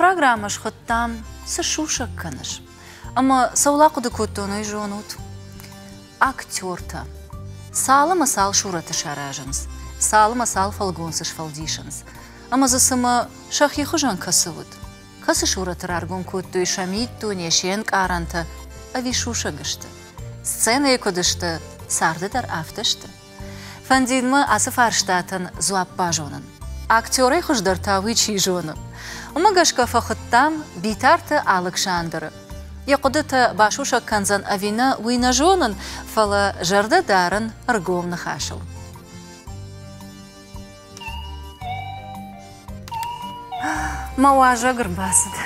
программӕ схуыдтам Цы сусӕг кӕныс? Ӕмӕ цӕуыл ахъуыды кодтон, уый зонут? Актертӕ. Цал ӕмӕ цал сурӕты саразынц, цал ӕмӕ цал фӕлгонцы сфӕлдисынц. Ӕмӕ дзы цымӕ сӕхи хуызӕн кӕцы уыд? Кӕцы сурӕты раргом кодтой сӕ миддуне, се нкъарӕнтӕ ӕви сусӕг сты? Сценӕйы куыд сты, царды дӕр афтӕ сты? Фӕндид мӕ ацы фарстатӕн дзуапп базонын. Актерӕй хуыздӕр та уый чи зоны. Уымӕ гӕсгӕ фӕхуыдтам Битарты Алыксандры. Йӕ хъуыдытӕ басусӕг кӕндзӕн ӕви нӕ, уый нӕ зонын, фӕлӕ зӕрдӕ дарын ӕргом ныхасыл. Мӕ уазӕг ӕрбацыд.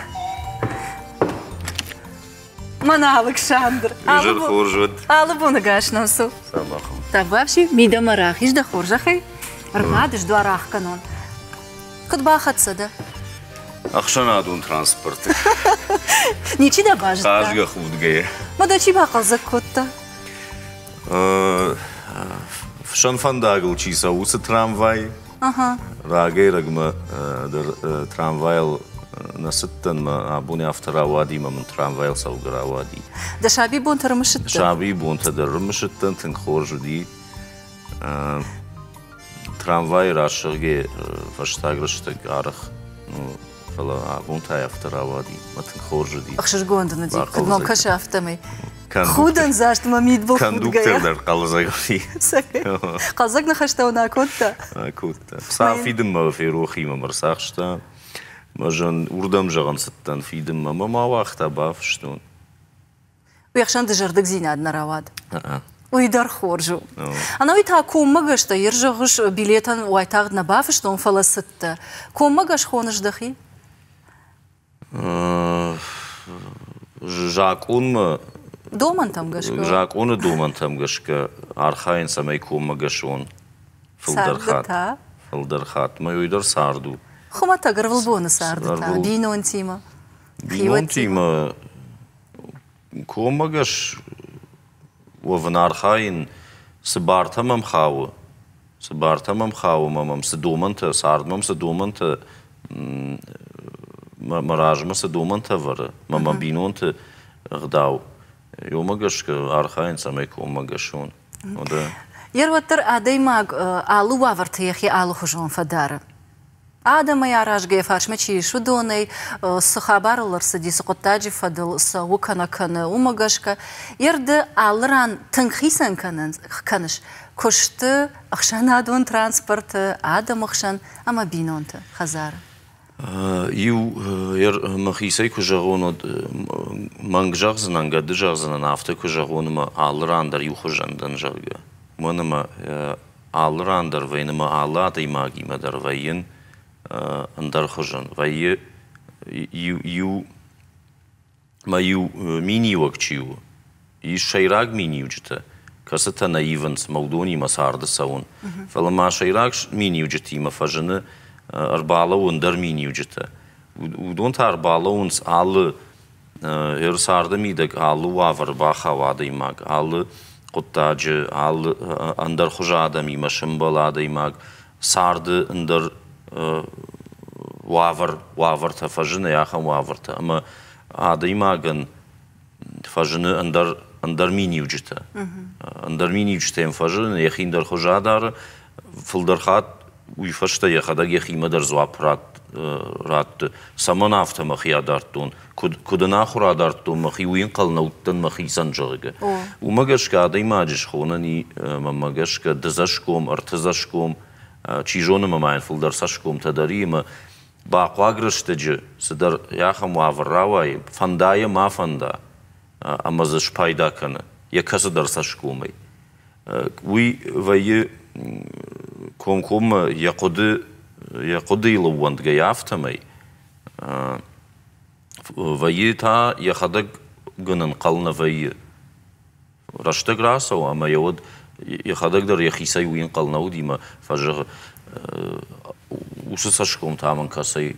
Мӕнӕ Алыксандр. Изӕр хорз уӕд. Алы боны гас нӕм цу. Сӕбӕхыл. Табуафси, мидӕмӕ рахиз дӕ хорзӕхӕй. Ӕрбадыс, дуар ӕхгӕнон. Куыд бахӕццӕ дӕ? Ӕхсӕнадон транспорты. Ничи дӕ базыдта? Хъазгӕ худгӕйӕ. Мӕ дӕ чи бахъӕлдзӕг кодта? Фсӕн фӕндагыл чи цӕуы, уыцы трамвай. Рагӕй-рӕгмӕ дӕр трамвайыл нӕ цыдтӕн, мӕ абони афтӕ рауади, мӕ мын трамвайыл цӕугӕ рауади. Дӕ сабибонтӕ рымысыдтӕ? Сабибонтӕ дӕр рымысыдтӕн, тынг хорз уыди. Трамвайы расыгъгӕ фӕстаг рӕстӕг арӕх, фӕлӕ абон та афтӕ рауади, мӕ тынг хорз уыди. Ӕхсызгон дын уыди, куыд мӕм кӕсы, афтӕмӕй. Худӕндзаст мӕ мидбыл Кондуктор дӕр хъӕлдзӕг уыди. Хъӕлдзӕг ныхӕстӕ уын акодта? Акодта. Сӕ фидынмӕ ферох и, мӕм ӕрцахста. Мӕ зын уырдӕм зӕгъын цыдтӕн фидынмӕ. Мӕ ма уагъта, бафыстон. Уе хсӕн дызӕрдыгдзинад нӕ рауад? Уый дӕр хорз у. Ӕнӕуый та коммӕгӕстӕ йер зӕгъыс, билетӕн уайтагъд нӕ бафыстон, фӕлӕ цыдтӕ. Коммӕгӕс хоныс дӕхи? Закъонмӕ Домӕнтӕм гӕсгӕ. Закъоны домӕнтӕм гӕсгӕ архайын, цӕмӕй коммӕгӕс уон фылдӕр хатт. Фылдӕр хатт. Мӕ уый дӕр цард у. Хуымӕтӕг ӕрвылбоны царды та, бинонтимӕ. Бинонтимӕ коммӕгӕс уӕвын архайын, цы бартӕ мӕм хауы, цы бартӕ мӕм хауы ӕмӕ мӕм цы домӕнтӕ, цард мӕм цы домӕнтӕ, мӕ размӕ цы домӕнтӕ ӕвӕры, мӕ мӕ бинонты ӕгъдау, уымӕ гӕсгӕ архайын, цӕмӕй коммӕгӕс уон. Йер уӕддӕр адӕймаг алы уавӕрты йӕхи алыхуызон фӕдары. Адӕмӕй аразгӕ йӕ фарсмӕ чи ис, уыдонӕй цы хабарыл ӕрцыди, цы хъуыддаджы фӕдыл цӕуы кӕнӕ кӕны, уымӕ гӕсгӕ йе рды алы ран тынг хицӕн кӕныс куысты, ӕхсӕнадон транспорты, адӕмы хсӕн ӕмӕ бинонты хӕдзары. Иу мӕхицӕй куы зӕгъон, уӕд мӕнг зӕгъдзынӕн, гӕды зӕгъдзынӕн, афтӕ куы зӕгъон, ӕмӕ алы ран дӕр иухуызӕн дӕн, зӕгъгӕ. Уымӕн ӕмӕ алы ран дӕр вӕййын ӕмӕ алы адӕймагимӕ дӕр вӕййын ӕндӕр хуызӕн. Вӕййы иу мӕ иу миниуӕг чи у, ис сӕйраг миниуджытӕ, кӕцытӕ нӕ ивынц мӕ уыдонимӕ царды цӕуын. Фӕлӕ ма сӕйраг миниуджытимӕ фӕзыны ӕрбалӕууы ӕндӕр миниуджытӕ. Уыдон та ӕрбалӕууынц алы Ӕрцарды мидӕг алы уавӕры бахауы адӕймаг, алы хъуыддаджы, алы ӕндӕр хуызы адӕмимӕ сӕмбӕлы адӕймаг, царды ӕндӕр уавӕр, уавӕртӕ фӕзыны ахӕм уавӕртӕ ӕмӕ адӕймагӕн фӕзыны ӕндӕр, ӕндӕр миниуджытӕ. Ӕндӕр миниуджытӕ йӕм фӕзыны, йӕхи ӕндӕр хуызы адары, фылдӕр хатт уый фӕстӕ йӕхӕдӕг йӕхимӕ дӕр дзуапп ратты, цӕмӕн афтӕ мӕхи адардтон, куыд, куыд ӕнахуыр адардтон мӕхи, уый ӕнхъӕл нӕ уыдтӕн мӕхицӕн, зӕгъгӕ. Уымӕ гӕсгӕ адӕймаджы схонӕн и, мӕнмӕ гӕсгӕ, дыдзӕсгом, ӕртыдзӕсгом, чи зоны, ӕмӕ ма йын фылдӕр цӕсгомтӕ дӕр и, ӕмӕ бахъуаг рӕстӕджы цыдӕр ахӕм уавӕр рауайы, фӕнда йӕ ма фӕнда, ӕмӕ дзы спайда кӕны йӕ кӕцыдӕр цӕсгомӕй. Уый вӕййы комкоммӕ йӕ хъуыды, йӕ хъуыдыйыл ӕууӕндгӕйӕ, афтӕмӕй. Вӕййы та йӕхӕдӕг гӕнӕнхъӕл нӕ вӕййы. Рӕстӕг рацӕуы ӕмӕ йӕ уӕд йӕхӕдӕг дӕр йӕхицӕй уый ӕнхъӕл нӕ уыди ӕмӕ фӕзӕгъы, уыцы цӕсгом та мын кӕцӕй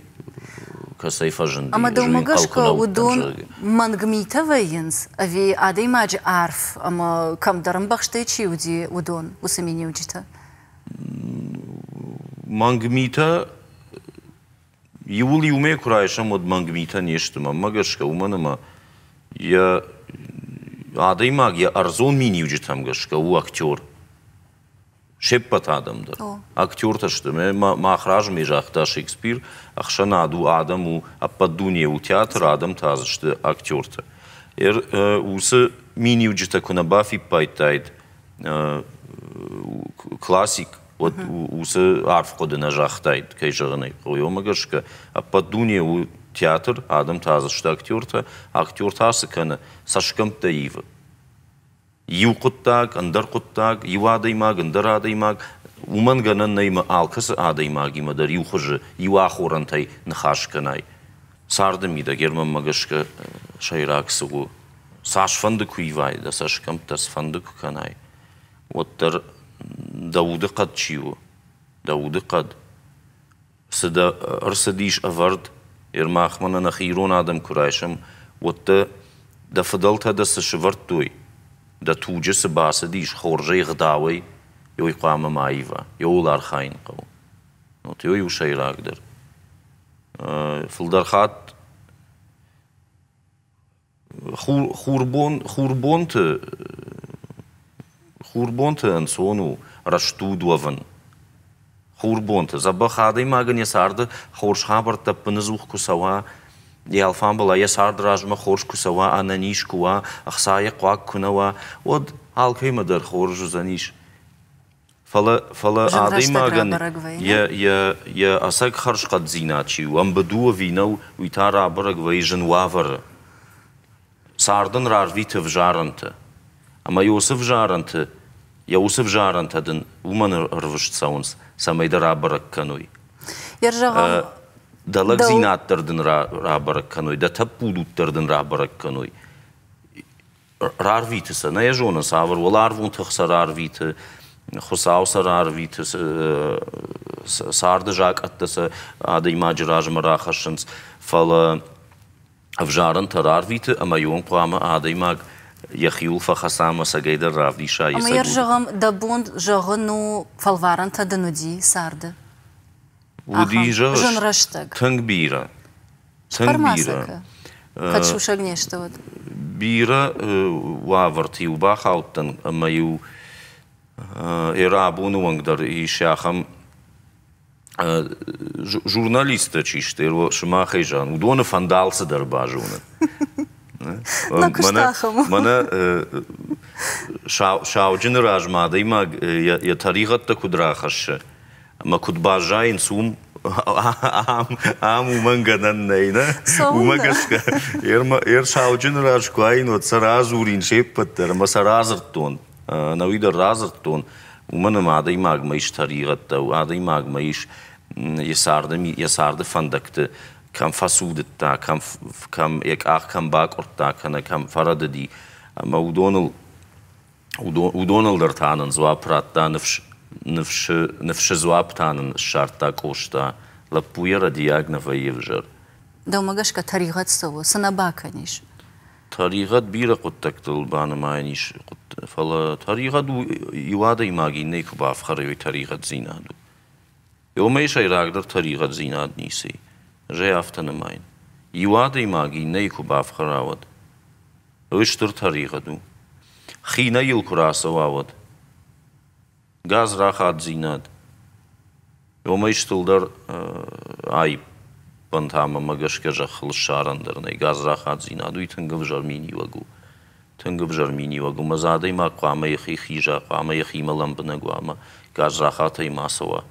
кӕцӕй фӕзынди. Ӕмӕ дӕумӕ гӕсгӕ уыдон мӕнг митӕ вӕййынц ӕви адӕймаджы арф ӕмӕ кӕмдӕр ӕмбӕхстӕй чи уыди, уыдон, уыцы миниуджытӕ? Мӕнг митӕ. Иууыл иумӕ куы райсӕм, уӕд мӕнг митӕ не сты, мӕнмӕ гӕсгӕ, уымӕн ӕмӕ йӕ адӕймаг йӕ ӕрдзон миниуджытӕм гӕсгӕ у актер. Се ппӕт адӕм дӕр. Актертӕ сты. Мах размӕ загъта Шекспир, ӕхсӕнад у, адӕм у, ӕппӕт дуне у театр, адӕм та дзы сты актертӕ. Уыцы миниуджытӕ куы нӕ бафиппайдтаид классик, уӕд уыцы арф хъуыды нӕ загътаид, кӕй зӕгъын ӕй хъӕуы. Уымӕ гӕсгӕ ӕппӕт дуне у театр, адӕм та дзы сты актертӕ. Актер та цы кӕны? Цӕсгӕмттӕ ивы. Иу хъуыддаг, ӕндӕр хъуыддаг, иу адӕймаг, ӕндӕр адӕймаг. Уымӕн гӕнӕн нӕй ӕмӕ алкӕцы адӕймагимӕ дӕр иу хуызы, иу ахорӕнтӕй ныхас кӕнай. Царды мидӕг мӕнмӕ гӕсгӕ сӕйраг цы у, цасфӕнды куы ивай, дӕ цӕсгӕмттӕ цыфӕнды куы кӕнай, уӕддӕр дӕ удыхъӕд чи у, дӕ удыхъӕд, цы дӕ ӕрцыдис ӕвӕрд, Ермахмӕ нӕ нӕхи ирон адӕм куы райсӕм, уӕд дӕ дӕ фыдӕлтӕ дӕ цы сывӕрдтой, дӕ туджы цы бацыдис хорзӕй, гъдауӕй, уый хъуамӕ ма ива, ууыл архайын хъӕуы. Вот уый у сӕйрагдӕр. Фылдӕр хатт Хурбон, хурбонты, хурбонты ӕнцон у рӕстуд уӕвын. Хурбонты дзӕбӕх адӕймагӕн йӕ царды хорз хабӕрттӕ ӕппынӕдзух куы цӕуа, йӕ алфамбылай йӕ цард размӕ хорз куы цӕуа, ӕнӕниз куы уа, ӕхцайӕ хъуаг куы нӕ уа, уӕд алкӕмӕ дӕр хорз уыдзӕнис. Фӕлӕ, фӕлӕ адӕймагӕн йӕ, йӕ, йӕ ӕцӕг хӕрзхъӕддзинад чи у, ӕмбыд у ӕви нӕу, уый та рабӕрӕг вӕййы зын уавӕры. Цард ын рарвиты ӕвзарӕнты. Ӕмӕ йӕ уыцы ӕвзарӕнты, йӕ уыцы ӕвзарӕнтӕ дын уымӕн ӕрвыст цӕуынц, цӕмӕй дӕ рабӕрӕг кӕной. Дӕ лӕгдзинад дӕр дын рабӕрӕг кӕной, дӕ тӕппуд уд дӕр дын рабӕрӕг кӕной. Рарвиты сӕ, нӕ йӕ зоны, цавӕр уӕларвон тых сӕ рарвиты, Хуыцау сӕ рарвиты, царды закъӕттӕ сӕ адӕймаджы размӕ рахӕссынц, фӕлӕ ӕвзарӕнтӕ рарвиты ӕмӕ иуӕн хъуамӕ адӕймаг йӕхиуыл фӕхӕца ӕмӕ цӕгӕйдӕр равдиса йӕ Ӕмӕ йӕ зӕгъӕм, дӕ бон зӕгъын у, фӕлварӕнтӕ дын уыди царды? Уыди, зӕгъыс, зын рӕстӕг. Тынг бирӕ. Тынг бирӕ. Кӕд сусӕг не сты, уӕд? Бирӕ уавӕрты-иу бахаудтӕн ӕмӕ-иу ӕрӕ абоны онг дӕр ис ахӕм журналисттӕ чи сты, сымахӕй зӕгъын, уыдоны фӕнды алцыдӕр базонын. Мӕнӕ сауджыны размӕ адӕймаг йӕ тӕригъӕдтӕ куыд рахӕссы, ӕмӕ куыд баззайынц уым, ам уымӕн гӕнӕн нӕй, нӕ? Уымӕ гӕсгӕ ӕрсауджыны раз куы аин, уӕд сӕ радзурин се ппӕт дӕр ӕмӕ сӕ радзырдтон. Ӕнӕуи дӕр радзырдтон, уымӕн ӕмӕ адӕймагмӕ ис тӕригъӕдтӕ, адӕймагмӕ ис йӕ царды, йӕ царды фӕндӕгты кӕм фӕцудыдта, кӕм, кӕм йӕ къах кӕм бакъуырдта, кӕнӕ кӕм фӕрӕдыди. Ӕмӕ уыдоныл Уыдоныл дӕр та нын дзуапп радта ныфс, ныфсы, ныфсы дзуапп та нын ссардта Къоста. Лӕппуйӕ рӕдийаг нӕ вӕййы ӕвзӕр. Дӕумӕ гӕсгӕ тӕригъӕд цы у, цы нӕ бакӕнис? Тӕригъӕд бирӕ хъуыддӕгтыл банымайӕн ис, фӕлӕ тӕригъӕд у иу адӕймаг иннӕйы куы бафхӕры, уый тӕригъӕддзинад у. Уымӕй сӕйрагдӕр тӕригъӕддзинад ницы и. Ӕз ӕй афтӕ нымайын. Иу адӕймаг иннӕйы куы бафхӕра, уӕд Уый стыр тӕригъӕд у. Хинӕй йыл куы рацӕуа, уӕд. Гадзрахатдзинад. Уымӕй стылдӕр аиппӕн та мӕнмӕ гӕсгӕ зӕххыл ссарӕн дӕр нӕй. Гадзрахатдзинад уый тынг ӕвзӕр миниуӕг у. Тынг ӕвзӕр миниуӕг у. Ӕмӕ дзы адӕймаг хъуамӕ йӕхи хиза, хъуамӕ йӕхимӕ лӕмбынӕг уа ӕмӕ гадзрахатӕй ма цӕуа.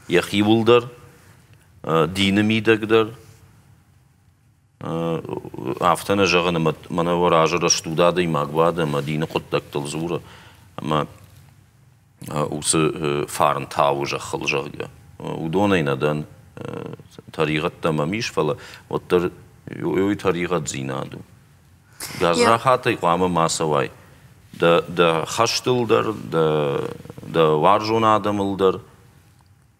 Йӕхиуыл дӕр, дины мидӕг дӕр, Афтӕ нӕ зӕгъын, ӕмӕ мӕнӕ уӕ разы рӕстуд адӕймаг бады ӕмӕ дины хъуыддӕгтыл дзуры ӕмӕ уыцы фарн тауы зӕххыл, зӕгъгӕ. Уыдонӕй нӕ дӕн, тӕригъӕдтӕ мӕм ис, фӕлӕ уӕддӕр уый тӕригъӕддзинад у. Гадзрахатӕй хъуамӕ ма цӕуай дӕ, дӕ хӕстыл дӕр, дӕ, дӕ уарзон адӕмыл дӕр.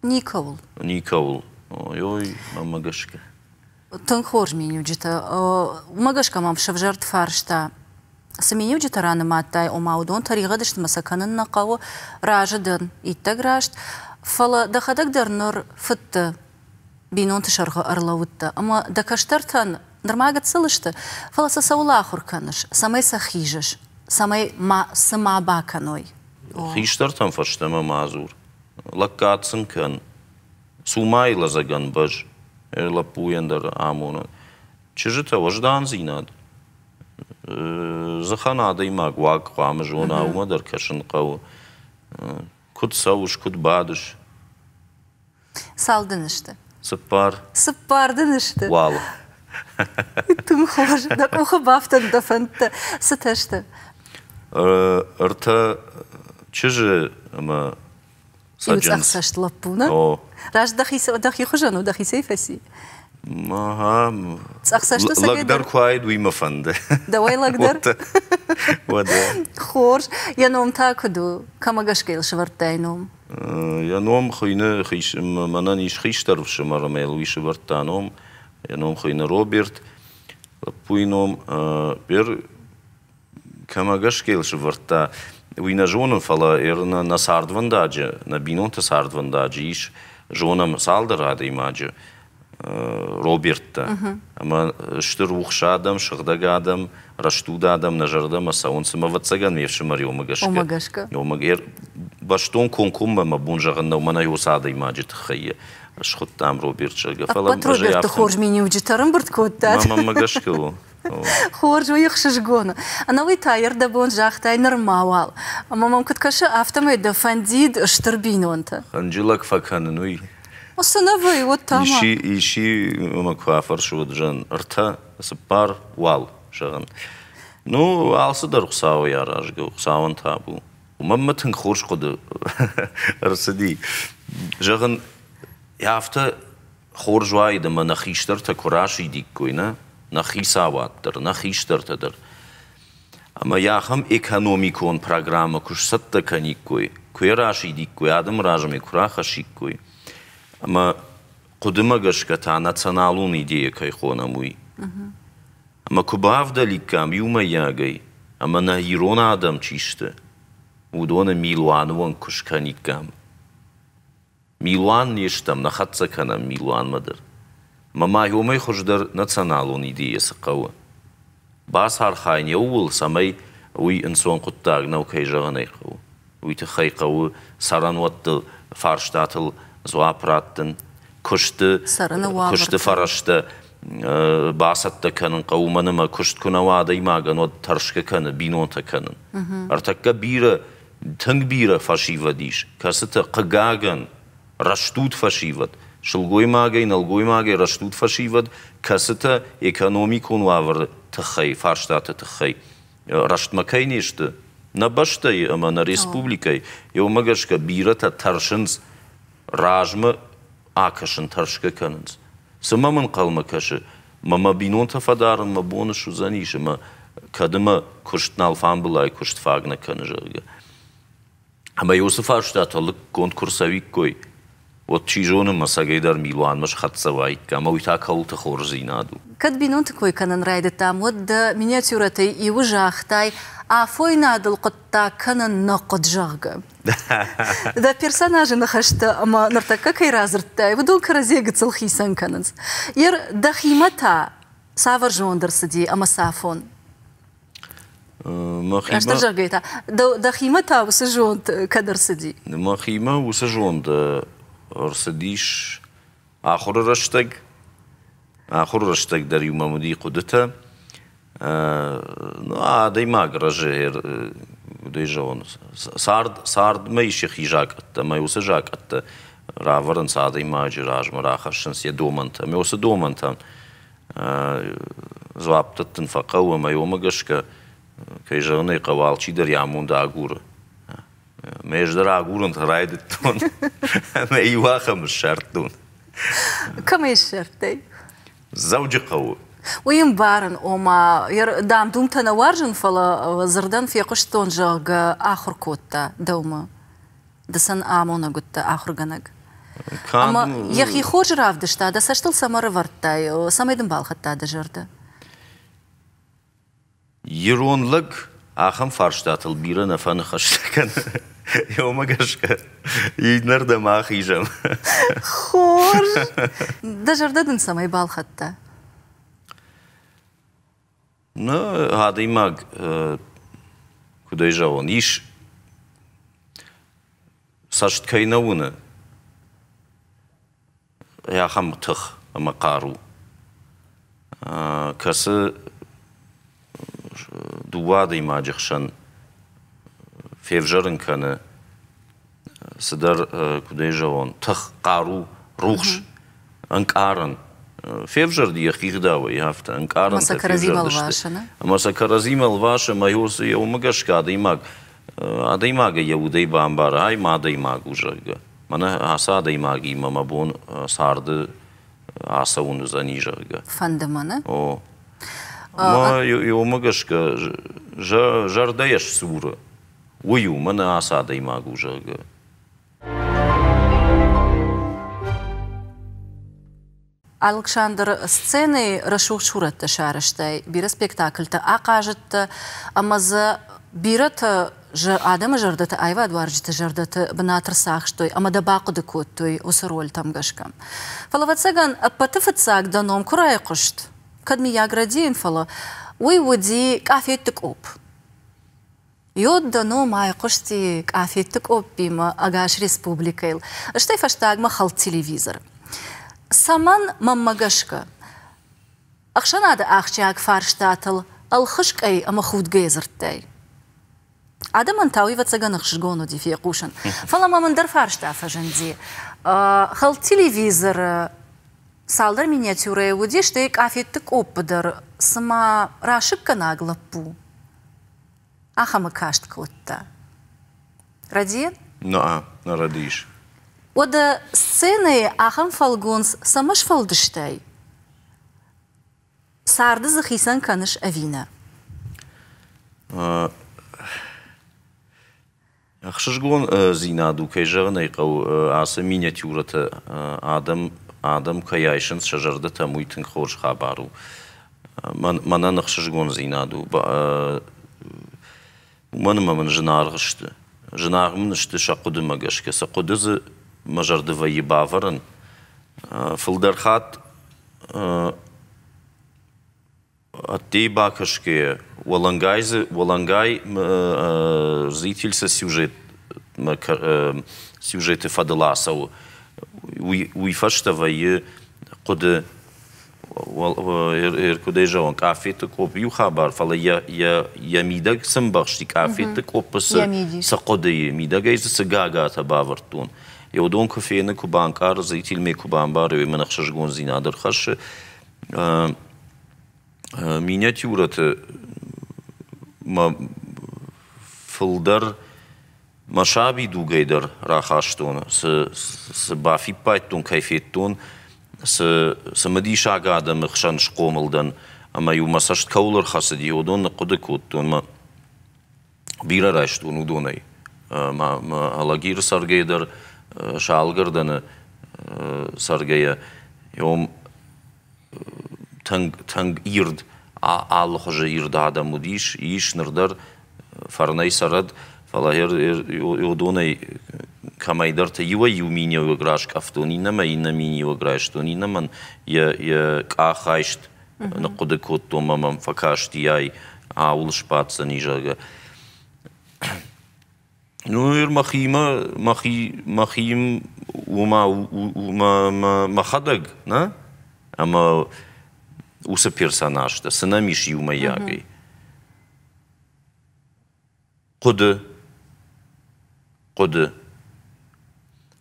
Никӕуыл. Никӕуыл. Ой-ой, мӕнмӕ гӕсгӕ. Тынг хорз миниуджытӕ. Уымӕ гӕсгӕ мӕм сӕвзӕрд фарста. Цы миниуджытӕ ранымадтай, ома уыдон тӕригъӕд сты ӕмӕ сӕ кӕнын нӕ хъӕуы, разы дӕн, иттӕг раст. Фӕлӕ дӕхӕдӕг дӕр ныр фыд дӕ. Бинонты сӕргъы ӕрлӕууыдтӕ ӕмӕ дӕ кӕстӕртӕн нырма гыццыл сты, фӕлӕ сӕ цӕуыл ахуыр кӕныс, цӕмӕй сӕ хизыс, цӕмӕй ма цы ма бакӕной? Хистӕртӕм фӕстӕмӕ ма дзур, лӕггад сын кӕн. Цумайы лӕдзӕгӕн бӕз, лӕппуйӕн дӕр амоны. Чызджытӕ уӕздандзинад, дзыхӕн адӕймаг уаг хъуамӕ зона, уымӕ дӕр кӕсын хъӕуы. Куыд цӕуыс, куыд бадыс? Цал дын сты? Цыппар. Цыппар дын сты? Уал. Тынг хорз. Дӕ къухы бафтӕнт дӕ фӕндтӕ. Цытӕ сты? Ӕртӕ чызджы ӕмӕ Иу цъӕхцӕст лӕппу, нӕ? О. Раст дӕхи хуызӕн у, дӕхицӕй фӕци? Ага. Цъӕхцӕсты Лӕгдӕр куы уаид, уый мӕ фӕнды. Дӕуӕй лӕгдӕр? Уӕдӕ. Хорз. Йӕ ном та куыд у? Кӕмӕ гӕсгӕ йыл сӕвӕрдтай ном? Йӕ ном хуыйны, мӕнӕн ис хистӕр ӕфсымӕр ӕмӕ йыл уый сӕвӕрдта ном. Йӕ ном хуыйны Роберт. Лӕппуйы ном Бер кӕмӕ гӕсгӕ йыл сӕвӕрдта, уый нӕ зонын, фӕлӕ нӕ цардвӕндаджы, нӕ бинонты цардвӕндаджы ис, зонӕм цалдӕр адӕймаджы, Роберттӕ. Ӕмӕ сты рухс адӕм, сыгъдӕг адӕм, рӕстуд адӕм нӕ зӕрдӕмӕ цӕуынц. Ӕмӕ ӕвӕццӕгӕн ме фсымӕр уымӕ гӕсгӕ. Уымӕ гӕсгӕ. Уымӕ бӕстон комкоммӕ мӕ бон зӕгъын нӕу, мӕнӕ уыцы адӕймаджы тыххӕй схуыдтам Роберт, зӕгъгӕ. Фӕлӕ Ӕппӕт Робертты хорз миниуджытӕ ӕрӕмбырд кодтат. Мӕнмӕ гӕсгӕ у. Хорз, уый ӕхсызгон у. Ӕнӕуый та йе рдӕбон загътай нырма уал. Ӕмӕ мӕм куыд кӕсы, афтӕмӕй дӕ фӕндид стыр бинонтӕ. Хынджылӕг фӕкӕнын уый. Цы нӕ вӕййы, уӕд та ма. Исчи, исчи мӕ куы афӕрсы, уӕд зӕгъын, ӕртӕ, цыппар, уал, зӕгъын. Ну, алцыдӕр Хуыцауӕй аразгӕ у, Хуыцауӕн табу. Мӕнмӕ тынг хорз хъуыды ӕрцыди. Зӕгъын, афтӕ хорз уаид ӕмӕ нӕ хистӕртӕ куы расидиккой, нӕ, нӕ хицауад дӕр, нӕ хистӕртӕ дӕр. Ӕмӕ йӕ ахӕм экономикон программӕ куы сцӕттӕ кӕниккой, куы йӕ расидиккой, адӕмы размӕ куы рахӕссиккой, ӕмӕ хъуыдымӕ гӕсгӕ та националон идея кӕй хонӕм, уый. Ӕмӕ куы бавдӕликкам иумӕйагӕй, ӕмӕ нӕ ирон адӕм чи сты, уыдоны милуаны онг куы скӕниккам. Милуан не стӕм, нӕ хӕццӕ кӕнӕм милуанмӕ дӕр. Ӕмӕ ма уымӕй хуыздӕр националон идейӕ цы хъӕуы? Бацархайын йӕ ууыл, цӕмӕй уый ӕнцон хъуыддаг нӕу, кӕй зӕгъын ӕй хъӕуы. Уый тыххӕй хъӕуы цӕрӕнуӕтты фарстатыл дзуапп раттын, куысты, куысты фӕрӕзтӕ бацӕттӕ кӕнын хъӕуы, уымӕн ӕмӕ куыст куы нӕ уа адӕймагӕн, уӕд тӕрсгӕ кӕны бинонтӕ кӕнын. Ӕртӕккӕ бирӕ Тынг бирӕ фӕсивӕд ис, кӕцытӕ, хъыгагӕн, рӕстуд фӕсивӕд, сылгоймагӕй, нӕлгоймагӕй рӕстуд фӕсивӕд, кӕцытӕ экономикон уавӕры тыххӕй, фарстаты тыххӕй рӕстмӕ кӕй не сты, нӕ бӕстӕйы ӕмӕ нӕ республикӕйы, уымӕ гӕсгӕ бирӕтӕ тӕрсынц размӕ акӕсын, тӕрсгӕ кӕнынц. Цы мӕм ӕнхъӕлмӕ кӕсы? Мӕ мӕ бинонтӕ фӕдарын мӕ бон суыдзӕнис ӕмӕ кӕд ӕмӕ куыст нал фамбылай, куыст фаг нӕ кӕны, зӕгъгӕ. Ӕмӕ уыцы фарстатӕ лыггонд куы рцӕуиккой, уӕд, чи зоны, мӕ цӕгӕй дӕр милуанмӕ схӕццӕ уаиккам, ӕмӕ уый та кӕуылты хорздзинад у. Кӕд бинонты кой кӕнын райдыдтам, уӕд дӕ миниатюрӕтӕй иуы загътай, афойнадыл хъуыддаг кӕнын нӕ хъуыд, зӕгъгӕ. Дӕ персонажы ныхӕстӕ ӕмӕ ныртӕккӕ кӕй радзырдтай, уыдон кӕрӕдзийӕ гыццыл хицӕн кӕнынц. Ер дӕхимӕ та цавӕр зонд ӕрцыди ӕмӕ цафон? Растдӕр зӕгъгӕйӕ та, дӕхимӕ та уыцы зонд кӕд ӕрцыди? Мӕхимӕ уыцы зонд ӕрцыдис Ахуыры рӕстӕг, ахуыры рӕстӕг дӕр-иу мӕм уыди хъуыдытӕ. Адӕймаг рӕзы, куыдӕй зӕгъон, цард, цардмӕ ис йӕхи закъӕттӕ ӕмӕ уыцы закъӕттӕ равӕрынц адӕймаджы размӕ, рахӕссынц йӕ домӕнтӕ. Ӕмӕ уыцы домӕнтӕн дзуапп дӕттын фӕхъӕуы ӕмӕ уымӕ гӕсгӕ, кӕй зӕгъын ӕй хъӕуы, алчидӕр йӕ амонд агуры. Ме ӕз дӕр агурын райдыдтон ӕмӕ иу ахӕм ссардтон. Кӕм ӕй ссардтай? Дзӕуджыхъӕуы. Уый ӕмбарын, ома, дам-думтӕ нӕ уарзын, фӕлӕ дзырдӕн фехъуыстон, зӕгъгӕ, ахуыр кодта дӕумӕ. Ды сын амонӕг уыдтӕ, ахуыргӕнӕг. Ӕмӕ йӕхи хорз равдыста, дӕ цӕст ыл цӕмӕ рывӕрдтай, цӕмӕй дын балхӕдта дӕ зӕрдӕ? Ирон лӕг ахӕм фарстатыл бирӕ нӕ фӕныхӕстӕ кӕны. Уымӕ гӕсгӕ иннӕрдӕм ахизӕм. Хорз! Дӕ зӕрдӕ дын цӕмӕй балхӕдта? Нӕ, адӕймаг, куыд ӕй зӕгъон, ис цӕст кӕй нӕ уыны, ахӕм тых ӕмӕ хъару, кӕцы дыууӕ адӕймаджы хсӕн февзӕрын кӕны цыдӕр, куыд ӕй зӕгъон, тых, хъару, рухс, ӕнкъарӕн. Февзӕрди йӕхи гъдауӕй афтӕ, ӕнкъарӕнтӕ февзӕрдысты. Ӕмӕ сӕ кӕрӕдзимӕ лвасы, ӕмӕ уымӕ гӕсгӕ адӕймаг адӕймагӕй йӕ удӕй бамбары, ай ма адӕймаг у, зӕгъгӕ. Мӕнӕ ацы адӕймагимӕ мӕ бон царды ацӕуын уыдзӕни, зӕгъгӕ. Фӕнды мӕ, О. Ӕмӕ уымӕ гӕсгӕ зӕрдӕ йӕ сдзуры. Уый у, мӕнӕ ацы адӕймаг у, зӕгъгӕ. Алыксандр сценӕйы рӕсугъд сурӕттӕ сарӕзтай, бирӕ спектакльтӕ ахъазыдтӕ ӕмӕ дзы бирӕтӕ адӕмы зӕрдӕты, аивадуарзджыты зӕрдӕты бынат ӕрцахстой ӕмӕ дӕ бахъуыды кодтой уыцы рольтӕм гӕсгӕ. Фӕлӕ, ӕвӕццӕгӕн, ӕппӕты фыццаг дӕ ном куы райхъуыст, кӕд мыййаг рӕдийын, фӕлӕ уый уыди къафетты къопп. Йод дӕ ном айхъуысти къафетты къоппимӕ ӕгас республикӕйыл, стӕй фӕстагмӕ хӕлд телевизор. Цӕмӕн, мӕнмӕ гӕсгӕ, ӕхсӕнады ахсджиаг фарстатыл ӕлхыскъӕй ӕмӕ худгӕйӕ дзырдтай? Адӕмӕн та уый, ӕвӕццӕгӕн, ӕхсызгон уыди фехъусын. Фӕлӕ мӕм ӕндӕр фарста фӕзынди. Хӕлд телевизоры цалдӕр миниатюрӕйы уыди, стӕй къафетты къоппы дӕр цыма расыггӕнаг лӕппу ахӕмы каст кодта. Рӕдийын? Нӕ, нӕ рӕдийыс. Уӕдӕ сценӕйы ахӕм фӕлгонц цӕмӕ сфӕлдыстай? Царды дзы хицӕн кӕныс ӕви нӕ? Ӕхсызгондзинад у, кӕй зӕгъын ӕй хъӕуы, ацы миниатюрӕтӕ адӕм, адӕм кӕй айсынц сӕ зӕрдӕтӕм, уый тынг хорз хабар у. Мӕнӕн ӕхсызгондзинад у, уымӕн ӕмӕ мын зынаргъ сты. Зынаргъ мын сты сӕ хъуыдымӕ гӕсгӕ. Сӕ хъуыды дзы мӕ зӕрды вӕййы бавӕрын. Фылдӕр хатт Ӕддейы бакӕсгӕйӕ, уӕлӕнгай дзы уӕлӕнгай зритель цы сюжетмӕ сюжеты фӕдыл ацӕуы, уый, уый фӕстӕ вӕййы хъуыды, куыдӕй зӕгъон, къафеты къопп иу хабар, фӕлӕ йӕ, йӕ, йӕ мидӕг цы мбӕхсти, къафеты къоппы цы, цы хъуыдыйы мидӕгӕй дзы цы гагатӕ бавӕрдтон, уыдон куы фены, куы банкъары, зрительмӕ куы бамбары, уый мын ӕхсызгондзинад ӕрхӕссы. Миниатюрӕты мӕ фылдӕр мӕ сабидугӕй дӕр рахастон, цы, цы бафиппайдтон, кӕй федтон, цы цымыдисаг адӕмы хсӕн схъомыл дӕн ӕмӕ-иу мӕ цӕст кӕуыл ӕрхӕцыди, уыдон ныхъхъуыды кодтон мӕ бирӕ райстон уыдонӕй. Мӕ Алагиры цӕргӕйӕ дӕр, Салгӕрдӕны цӕргӕйӕ, уым тынг, тынг ирд, алыхуызы ирд адӕм уыдис, ис ныр дӕр фӕрнӕй цӕрӕд, фӕлӕ уыдонӕй кӕмӕйдӕрты иуӕй-иу миниуӕг раскъӕфтон, иннӕмӕ иннӕ миниуӕг райстон, иннӕмӕн йӕ, йӕ къах айст ныхъхъуыды кодтон ӕмӕ мӕм фӕкасти, ай ауыл сбаддзӕни, зӕгъгӕ. Ну, ныр мӕхимӕ, мӕхи, мӕхи уымӕ, мӕхӕдӕг, нӕ? Ӕмӕ уыцы персонажтӕ, цы нӕм ис иумӕйагӕй? Хъуыды. Хъуыды.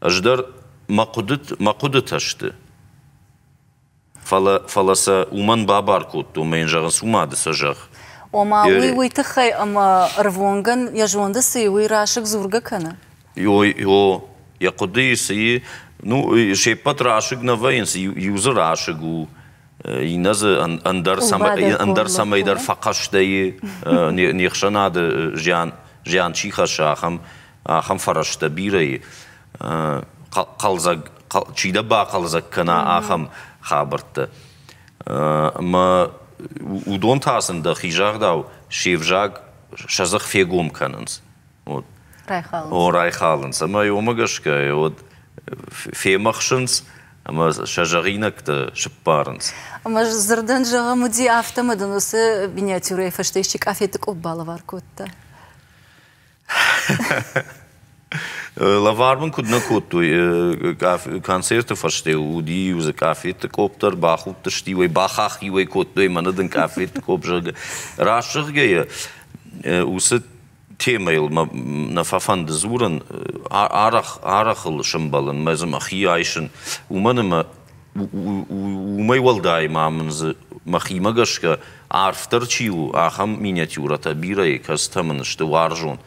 Ӕз дӕр мӕ хъуыдыт, мӕ хъуыдытӕ сты. Фӕлӕ, фӕлӕ сӕ уымӕн бабар кодтон, мӕ йын зӕгъынц, уымӕ ды сӕ зӕгъ. Ома, уый уый тыххӕй ӕмӕ ӕрвонгӕн йӕ зонды цы и, уый расыг дзургӕ кӕны? Ё, ё, йӕ хъуыдыйы цы и, ну, се ппӕт расыг нӕ вӕййынц, иу дзы расыг у, иннӕ дзы ӕндӕр, ӕндӕр цӕмӕйдӕр фӕхъӕстӕ и, не хсӕнады зиан, зиан чи хӕссы, ахӕм, ахӕм фӕрӕзтӕ бирӕ и. Хъӕлдзӕг, чи дӕ бахъӕлдзӕг кӕна, ахӕм хабӕрттӕ. Ӕмӕ уыдон та сын дӕхи загъдау се взаг, сӕ дзых фегом кӕнынц. Вот. Райхалынц. О, райхалынц. Ӕмӕ уымӕ гӕсгӕ уӕд фемӕхсынц ӕмӕ сӕ зӕгъинӕгтӕ сыппарынц. Ӕмӕ дзырдӕн зӕгъӕм уыди афтӕ, ӕмӕ дын уыцы миниатюрӕйы фӕстӕ исчи къафетты къопп балӕвар кодта. Лӕвар мын куыд нӕ кодтой, концерты фӕстӕ уыди-иу дзы къафетты къопп дӕр, бахудтысты-иу ӕй, бахахх-иу ӕй кодтой, мӕнӕ дын къафетты къопп, зӕгъгӕ. Раст зӕгъгӕйӕ, уыцы темӕйыл мӕ нӕ фӕфӕнды дзурын, арӕх, арӕх ыл сӕмбӕлын, мӕ дзы мӕхи айсын, уымӕн ӕмӕ уымӕй уӕлдай ма мын дзы мӕхимӕ гӕсгӕ арфдӕр чи у, ахӕм миниатюрӕтӕ бирӕ и, кӕцытӕ мын сты уарзон.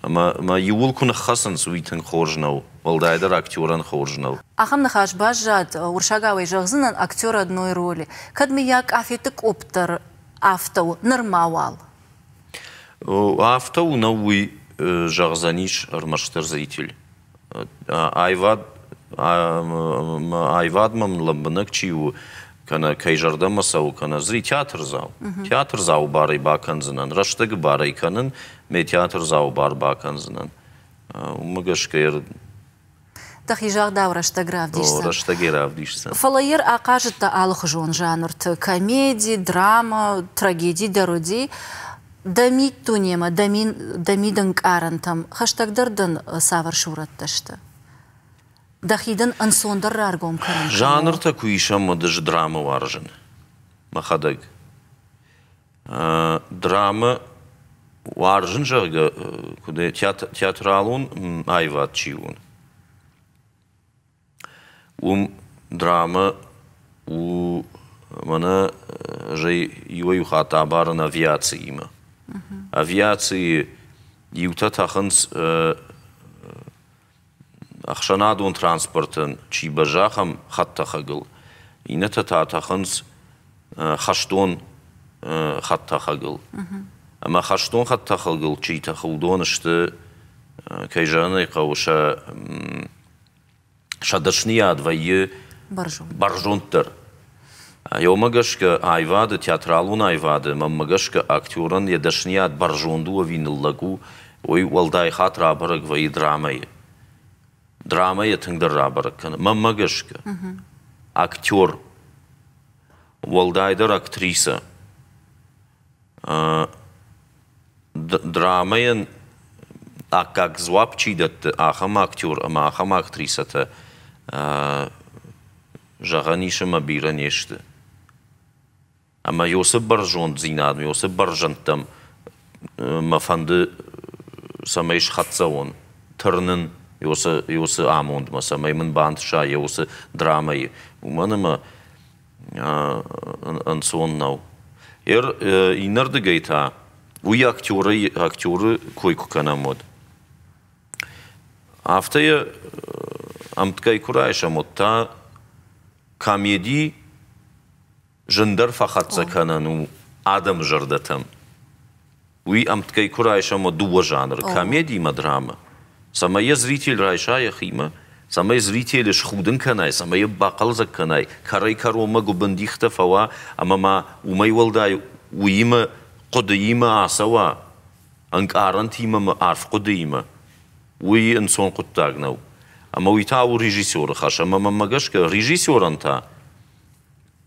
Ӕмӕ мӕ иууыл куы ныххӕцынц, уый тынг хорз нӕу, уӕлдайдӕр актерӕн хорз нӕу. Ахӕм ныхас баззад, уырыссагау ӕй зӕгъдзынӕн, актер одной роли. Кӕд, мыййаг, къафетты къопп дӕр афтӕ у, нырма уал? Афтӕ у, нӕу уый зӕгъдзӕнис ӕрмӕстдӕр зритель. Аивад, аивадмӕ мын лӕмбынӕг чи у, кӕнӕ кӕй зӕрдӕмӕ цӕуы, кӕнӕ зри театрдзау. Театрдзауы барӕй бакӕндзынӕн, рӕстӕгы барӕй кӕнын, мӕ театрдзауы бар бакӕндзынӕн. Уымӕ гӕсгӕ Дӕхи загъдау рӕстӕг равдисдзӕн. Рӕстӕгӕй равдисдзӕн. Фӕлӕ йер ахъазыдта алыхуызон жанрты комеди, драма, трагеди дӕр уыди. Дӕ миддунемӕ, дӕ мидӕнкъарӕнтӕм хӕстӕгдӕр дын цавӕр сурӕттӕ сты? Дӕхи дын ӕнцондӕр раргом кӕнын? Жанртӕ куы исӕм, уӕд ӕз драмӕ уарзын мӕхӕдӕг. Драмӕ уарзын, зӕгъгӕ, куыд театралон аивад чи у, уым драмӕ у мӕнӕ ӕз ӕй иуӕй-иу хатт абарын авиациимӕ. Авиацийы иутӕ тӕхынц ӕхсӕнадон транспортӕн чи бӕззы, ахӕм хӕдтӕхӕгыл, иннӕтӕ та тӕхынц хӕстон хӕдтӕхӕгыл. Ӕмӕ хӕстон хӕдтӕхӕгыл чи тӕхы, уыдон сты, кӕй зӕгъын ӕй хъӕуы, сӕ сӕ дӕсныйад вӕййы бӕрзонддӕр. Уымӕ гӕсгӕ аивады, театралон аивады, мӕнмӕ гӕсгӕ, актерӕн йӕ дӕсныйад бӕрзонд у ӕви ныллӕг у, уый уӕлдай хатт рабӕрӕг вӕййы драмӕйы. Драмӕ йӕ тынгдӕр рабӕрӕг кӕны. Мӕнмӕ гӕсгӕ, актер, уӕлдайдӕр актрисӕ, Драмӕйӕн аккаг дзуапп чи дӕтты, ахӕм актер ӕмӕ ахӕм актрисӕтӕ, зӕгъӕн ис, ӕмӕ бирӕ не сты. Ӕмӕ уыцы бӕрзонддзинадмӕ, уыцы бӕрзӕндтӕм мӕ фӕнды, цӕмӕй схӕццӕ уон, тырнын уыцы амондмӕ, цӕмӕй мын бантыса йӕ уыцы драмӕйы. Уымӕн ӕмӕ ӕнцон нӕу. Иннӕрдыгӕй та, уый актеры, актеры кой куы кӕнӕм, уӕд. Афтӕ йӕ ӕмткӕй куы райсӕм, уӕд та комеди зындӕр фӕхӕццӕ кӕнӕн у адӕмы зӕрдӕтӕм. Уый ӕмткӕй куы райсӕм, уӕд дыууӕ жанры – комеди ӕмӕ драмӕ. Цӕмӕй йӕ зритель райса йӕхимӕ, цӕмӕй зрителы схудын кӕнай, цӕмӕй йӕ бахъӕлдзӕг кӕнай, кӕрӕй-кӕронмӕ гуыбындихтӕ фӕуа ӕмӕ ма уымӕй уӕлдай уыимӕ хъуыдыимӕ ацӕуа, ӕнкъарӕнтимӕ ӕмӕ арф хъуыдыимӕ, уый ӕнцон хъуыддаг нӕу. Ӕмӕ уый та у режиссеры хӕс. Ӕмӕ мӕнмӕ гӕсгӕ режиссерӕн та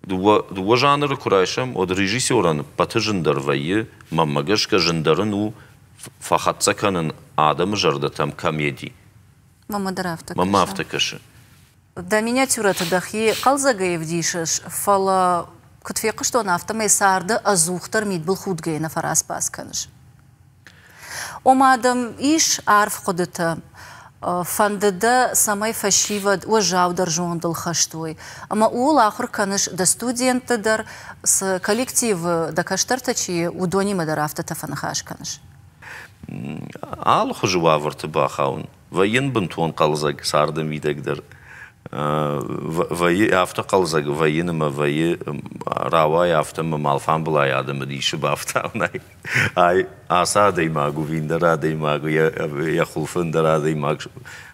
Дыууӕ, дыууӕ жанры куы райсӕм, уӕд режиссерӕн ӕппӕты зындӕр вӕййы, мӕнмӕ гӕсгӕ, зындӕр ын у фӕхӕццӕ кӕнын адӕмы зӕрдӕтӕм комеди. Мӕнмӕ дӕр афтӕ кӕсы. Мӕнмӕ афтӕ кӕсы. Дӕ миниатюрӕты дӕхи хъӕлдзӕгӕй ӕвдисыс, фӕлӕ, куыд фехъуыстон, афтӕмӕй царды ӕдзухдӕр мидбылхудгӕйӕ нӕ фӕрацбац кӕныс. Ома дӕм ис арф хъуыдытӕ, фӕнды дӕ, цӕмӕй фӕсивӕд уӕззаудӕр зондыл хӕст уой, ӕмӕ ууыл ахуыр кӕныс дӕ студентты дӕр, цы коллективы дӕ кӕстӕртӕ чи и, уыдонимӕ дӕр афтӕтӕ фӕныхас кӕныс? Алыхуызы уавӕрты бахауын. Вӕййын бынтон хъӕлдзӕг царды мидӕг дӕр. Вӕййы афтӕ хъӕлдзӕг вӕййын ӕмӕ вӕййы рауайы афтӕ ӕмӕ ма алфамбылай адӕмы дисы бафтауынӕй. Ай ацы адӕймаг у, ӕндӕр адӕймаг у, йӕ хуылфы ӕндӕр адӕймаг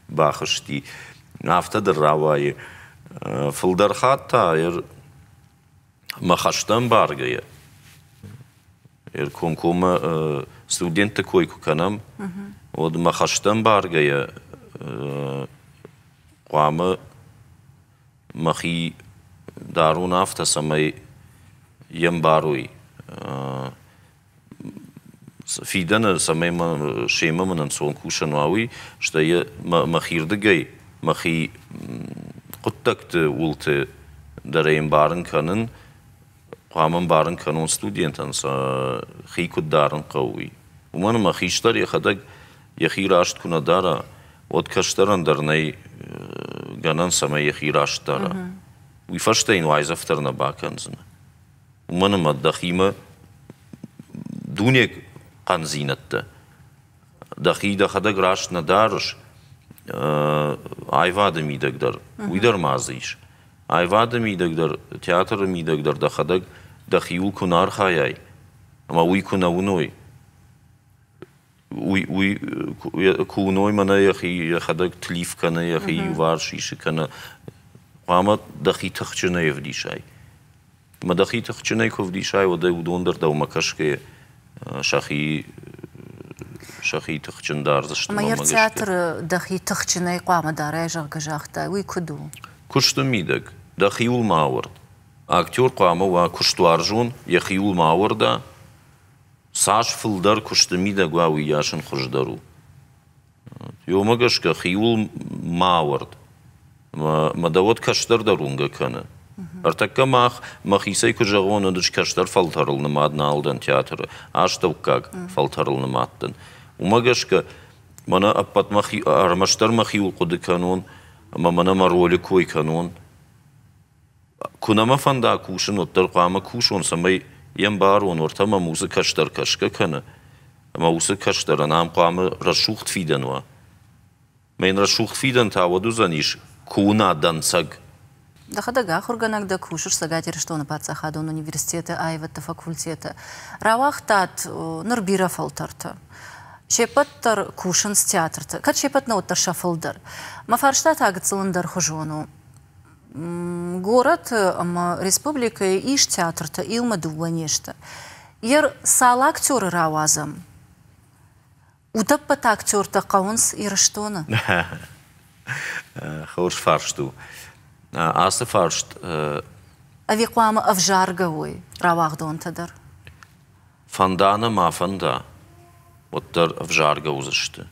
бахызти. Афтӕ дӕр рауайы. Фылдӕр хатт та мӕ хӕстӕ ӕмбаргӕйӕ, комкоммӕ Студентты кой куы кӕнӕм, уӕд мӕ хӕстӕ ӕмбаргӕйӕ хъуамӕ мӕхи дарон афтӕ, цӕмӕй йе мбарой фидӕны, цӕмӕй семӕ мын ӕнцон кусӕн уа, уый, стӕй мӕхирдыгӕй мӕхи хъуыддӕгты уылты дӕр ӕй ӕмбарын кӕнын, хъуамӕ ӕмбарын кӕнон студентӕн сӕ хи куыд дарын хъӕуы, уый. Уымӕн ӕмӕ хистӕр йӕхӕдӕг йӕхи раст куы нӕ дара, уӕд кӕстӕрӕн дӕр нӕй гӕнӕн, цӕмӕй йӕхи раст дара. Уый фӕстӕ йын уайдзӕф дӕр нӕ бакӕндзынӕ. Уымӕн ӕмӕ дӕхимӕ дуне хъӕндзинӕдтӕ дӕхи дӕхӕдӕг раст нӕ дарыс, аивады мидӕг дӕр, уый дӕр ма дзы ис. Аивады мидӕг дӕр, театры мидӕг дӕр дӕхӕдӕг дӕхиуыл куы нӕ архайай, ӕмӕ уый куы нӕ уыной, уый, уый куы уыной мӕнӕ йӕхи йӕхӕдӕг тлиф кӕны, йӕхи иуварс исы кӕнӕ хъуамӕ дӕхи тыхджынӕй ӕвдисай. Ӕмӕ дӕхи тыхджынӕй куы ӕвдисай, уӕд ӕй уыдон дӕр дӕумӕ кӕсгӕйӕ сӕхи сӕхи тыхджын дардзысты. Ӕмӕ йӕ театры дӕхи тыхджынӕй хъуамӕ дарай, зӕгъгӕ, загътай, уый куыд у? Куысты мидӕг дӕхиуыл ма ауӕрд. Актер хъуамӕ уа куыстуарзон, йӕхиуыл ма ауӕрда. Цас фылдӕр куысты мидӕг уа, уыйас ын хуыздӕр у. Уымӕ гӕсгӕ хиуыл ма ауӕрд. Мӕ дӕ уӕд кӕстӕр дӕр уынгӕ кӕны. Ӕртӕккӕ мах, мӕхицӕй куы зӕгъон, уӕд ӕз кӕстӕр фӕлтӕрыл нымад нал дӕн театры, астӕуккаг фӕлтӕрыл нымад дӕн. Уымӕ гӕсгӕ мӕнӕ ӕппӕт мӕхи, ӕрмӕстдӕр мӕхиуыл хъуыды кӕнон ӕмӕ мӕнӕ мӕ ролы кой кӕнон. Куы нӕ мӕ фӕнда кусын, уӕддӕр хъуамӕ кусон, цӕмӕй йе мбарон, уӕртӕ мӕм уыцы кӕстӕр кӕсгӕ кӕны, ӕмӕ уыцы кӕстӕрӕн ам хъуамӕ рӕсугъд фидӕн уа. Мӕ йын рӕсугъд фидӕн та уӕд уыдзӕнис, куы уына дӕнцӕг. Дӕхӕдӕг ахуыргӕнӕг дӕ, кусыс Цӕгат Ирыстоны паддзахадон университеты аивӕдты факультеты. Рауагътат ныр бирӕ фӕлтӕртӕ. Се ппӕт дӕр кусынц театрты, кӕд се ппӕт нӕ, уӕддӕр сӕ фылдӕр. Мӕ фарста та гыццыл ӕндӕрхуызон у. Горӕты ӕмӕ республикӕйы ис театртӕ, иумӕ дыууӕ не сты. Ер цал актеры рауадзӕм, Утӕппӕт актертӕ хъӕуынц Ирыстоны? Хорз фарст у. Ацы фарст... Ӕви хъуамӕ ӕвзаргӕ уой рауагъдонтӕ дӕр? Фӕнда нӕ ма фӕнда, уӕддӕр ӕвзаргӕ уыдзысты.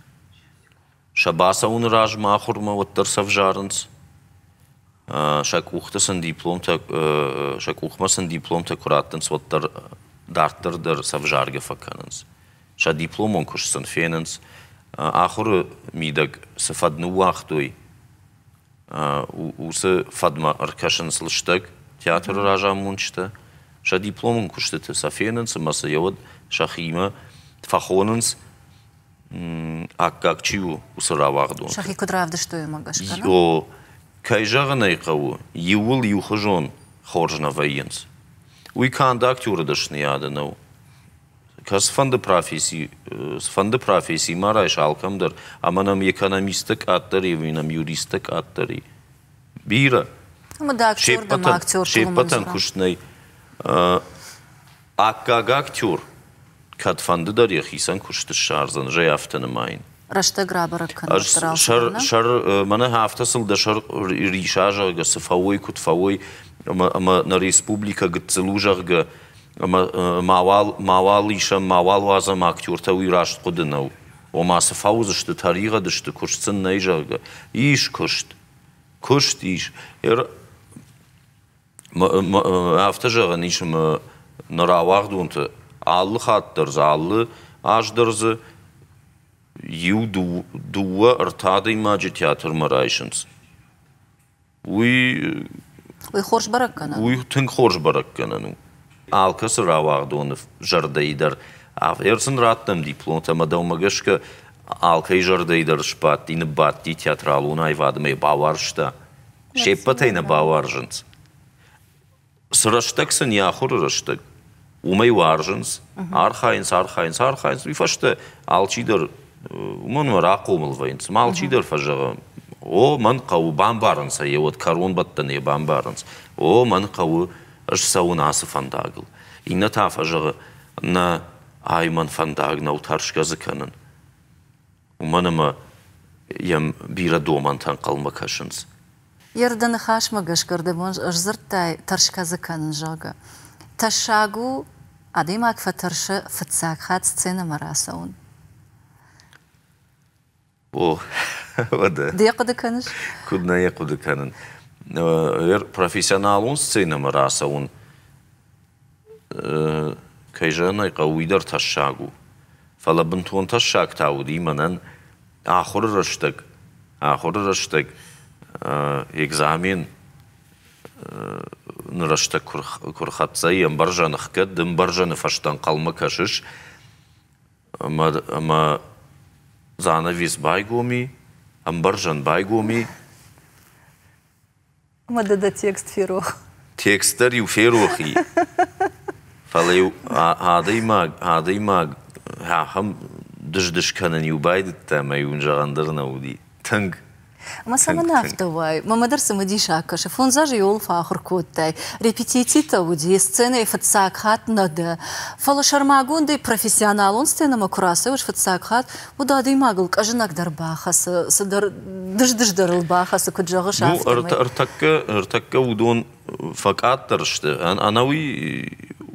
Сӕ бацӕуыны размӕ ахуырмӕ уӕддӕр сӕвзарынц. Сӕ къухты сын дипломтӕ, сӕ къухмӕ сын дипломтӕ куы раттынц, уӕддӕр дарддӕр дӕр сӕвзаргӕ фӕкӕнынц. Сӕ дипломон куыст сын фенынц. Ахуыры мидӕг цы фӕд ныууагътой, уыцы фӕдмӕ ӕркӕсынц лыстӕг театры разамонджытӕ. Сӕ дипломон куыстыты сӕ фенынц ӕмӕ сӕ уӕд сӕхимӕ фӕхонынц аккаг чи у, уыцы рауагъдон. Сӕхи куыд равдыстой, уымӕ гӕсгӕ? О, кӕй зӕгъын ӕй хъӕуы, иууыл иухуызон хорз нӕ вӕййынц. Уый канд актеры дӕсныйады нӕу. Кӕцыфӕнды професси, цыфӕнды професси ма райс алкӕм дӕр, ӕмӕ нӕм экономисттӕ къаддӕр и, нӕм юристтӕ къаддӕр и. Бирӕ. Ӕмӕ дӕ актер дӕ ма актер Се ппӕтӕн куыст нӕй. Аккаг актер кӕдфӕнды дӕр йӕхицӕн куыст ссардзӕн, ӕз ӕй афтӕ нымайын. Рӕстӕг рабӕрӕг кӕнын сӕр, сӕр, мӕнӕ афтӕ сыл дӕ сӕр риса, зӕгъгӕ, цы фӕуой, куыд фӕуой, ӕмӕ, ӕмӕ нӕ республикӕ гыццыл у, зӕгъгӕ, ӕмӕ мауал, мауал исӕм, мауал уадзӕм актертӕ, уый раст хъуыды нӕу. Ома, цы фӕуыдзысты, тӕригъӕд сты, куыст сын нӕй, зӕгъгӕ. Ис куыст. Куыст ис. Афтӕ зӕгъӕн ис, ӕмӕ нӕ рауагъдонты алы хатт дӕр дзы, алы аз дӕр дзы иу, дыууӕ, ӕртӕ адӕймаджы театрмӕ райсынц. Уый Уый хорз бӕрӕггӕнӕн Уый тынг хорз бӕрӕггӕнӕн у. Алкӕцы рауагъдоны зӕрдӕйы дӕр ӕр сын раттӕм дипломтӕ ӕмӕ дӕумӕ гӕсгӕ алкӕй зӕрдӕйы дӕр сбадти, ныббадти театралон аивадмӕ бауарзта. Се ппӕтӕй нӕ бауарзынц. Цы рӕстӕг сын йӕ ахуыры рӕстӕг, уымӕй уарзынц, архайынц, архайынц, архайынц. Уый фӕстӕ алчидӕр уымӕн ӕмӕ рахъомыл вӕййынц. Ма алчидӕр фӕзӕгъы, о, мӕн хъӕуы, бамбарынц ӕй, уӕд кӕронбӕттӕны йӕ бамбарынц. О, мӕн хъӕуы, ӕз цӕуын ацы фӕндагыл. Иннӕ та фӕзӕгъы, нӕ, Ай мӕн фӕндаг нӕу, тӕрсгӕ дзы кӕнын. Уымӕн ӕмӕ йӕм бирӕ домӕнтӕ ӕнхъӕлмӕ кӕсынц. Йе рдӕ ныхасмӕ гӕсгӕ рдӕбон сдзырдтай, тӕрсгӕ дзы кӕнын, зӕгъгӕ. Тӕссаг у, адӕймаг фӕтӕрсы фыццаг хатт сценӕмӕ рацӕуын. О, уӕдӕ. Ды йӕ хъуыды кӕныс? Куыд нӕ йӕ хъуыды кӕнын. Профессионалон сценӕмӕ рацӕуын, кӕй зӕгъын ӕй хъӕуы, уый дӕр тӕссаг у. Фӕлӕ бынтон тӕссаг та уыди мӕнӕн ахуыры рӕстӕг. Ахуыры рӕстӕг экзамен рӕстӕг куы рхӕццӕ и, ӕмбӕрзӕны хгӕд, ды ӕмбӕрзӕны фӕстӕ ӕнхъӕлмӕ кӕсыс, ӕмӕ занавес байгом и, ӕмбӕрзӕн байгом и. Ӕмӕ дӕ дӕ текст ферох. Текст дӕр-иу ферох и. Фӕлӕ-иу адӕймаг, адӕймаг ахӕм дыз-дыз кӕнын-иу байдыдта ӕмӕ-иу ын зӕгъӕн дӕр нӕ уыди. Тынг. Ӕмӕ цӕмӕн афтӕ уай? Мӕнмӕ дӕр цымыдисаг кӕсы. Фондз азы иуыл фӕахуыр кодтай, репетицитӕ уыди, сценӕйы фыццаг хатт нӕ дӕ. Фӕлӕ сӕрмагондӕй профессионалон сценӕмӕ куы рацӕуыс фыццаг хатт, уӕд адӕймагыл къӕзынӕг дӕр бахӕцы, цыдӕр дыз-дыз дӕр ыл бахӕцы, куыд зӕгъыс, Ну, ӕртӕккӕ, ӕртӕккӕ уыдон фӕкъаддӕр сты. Ӕнӕуи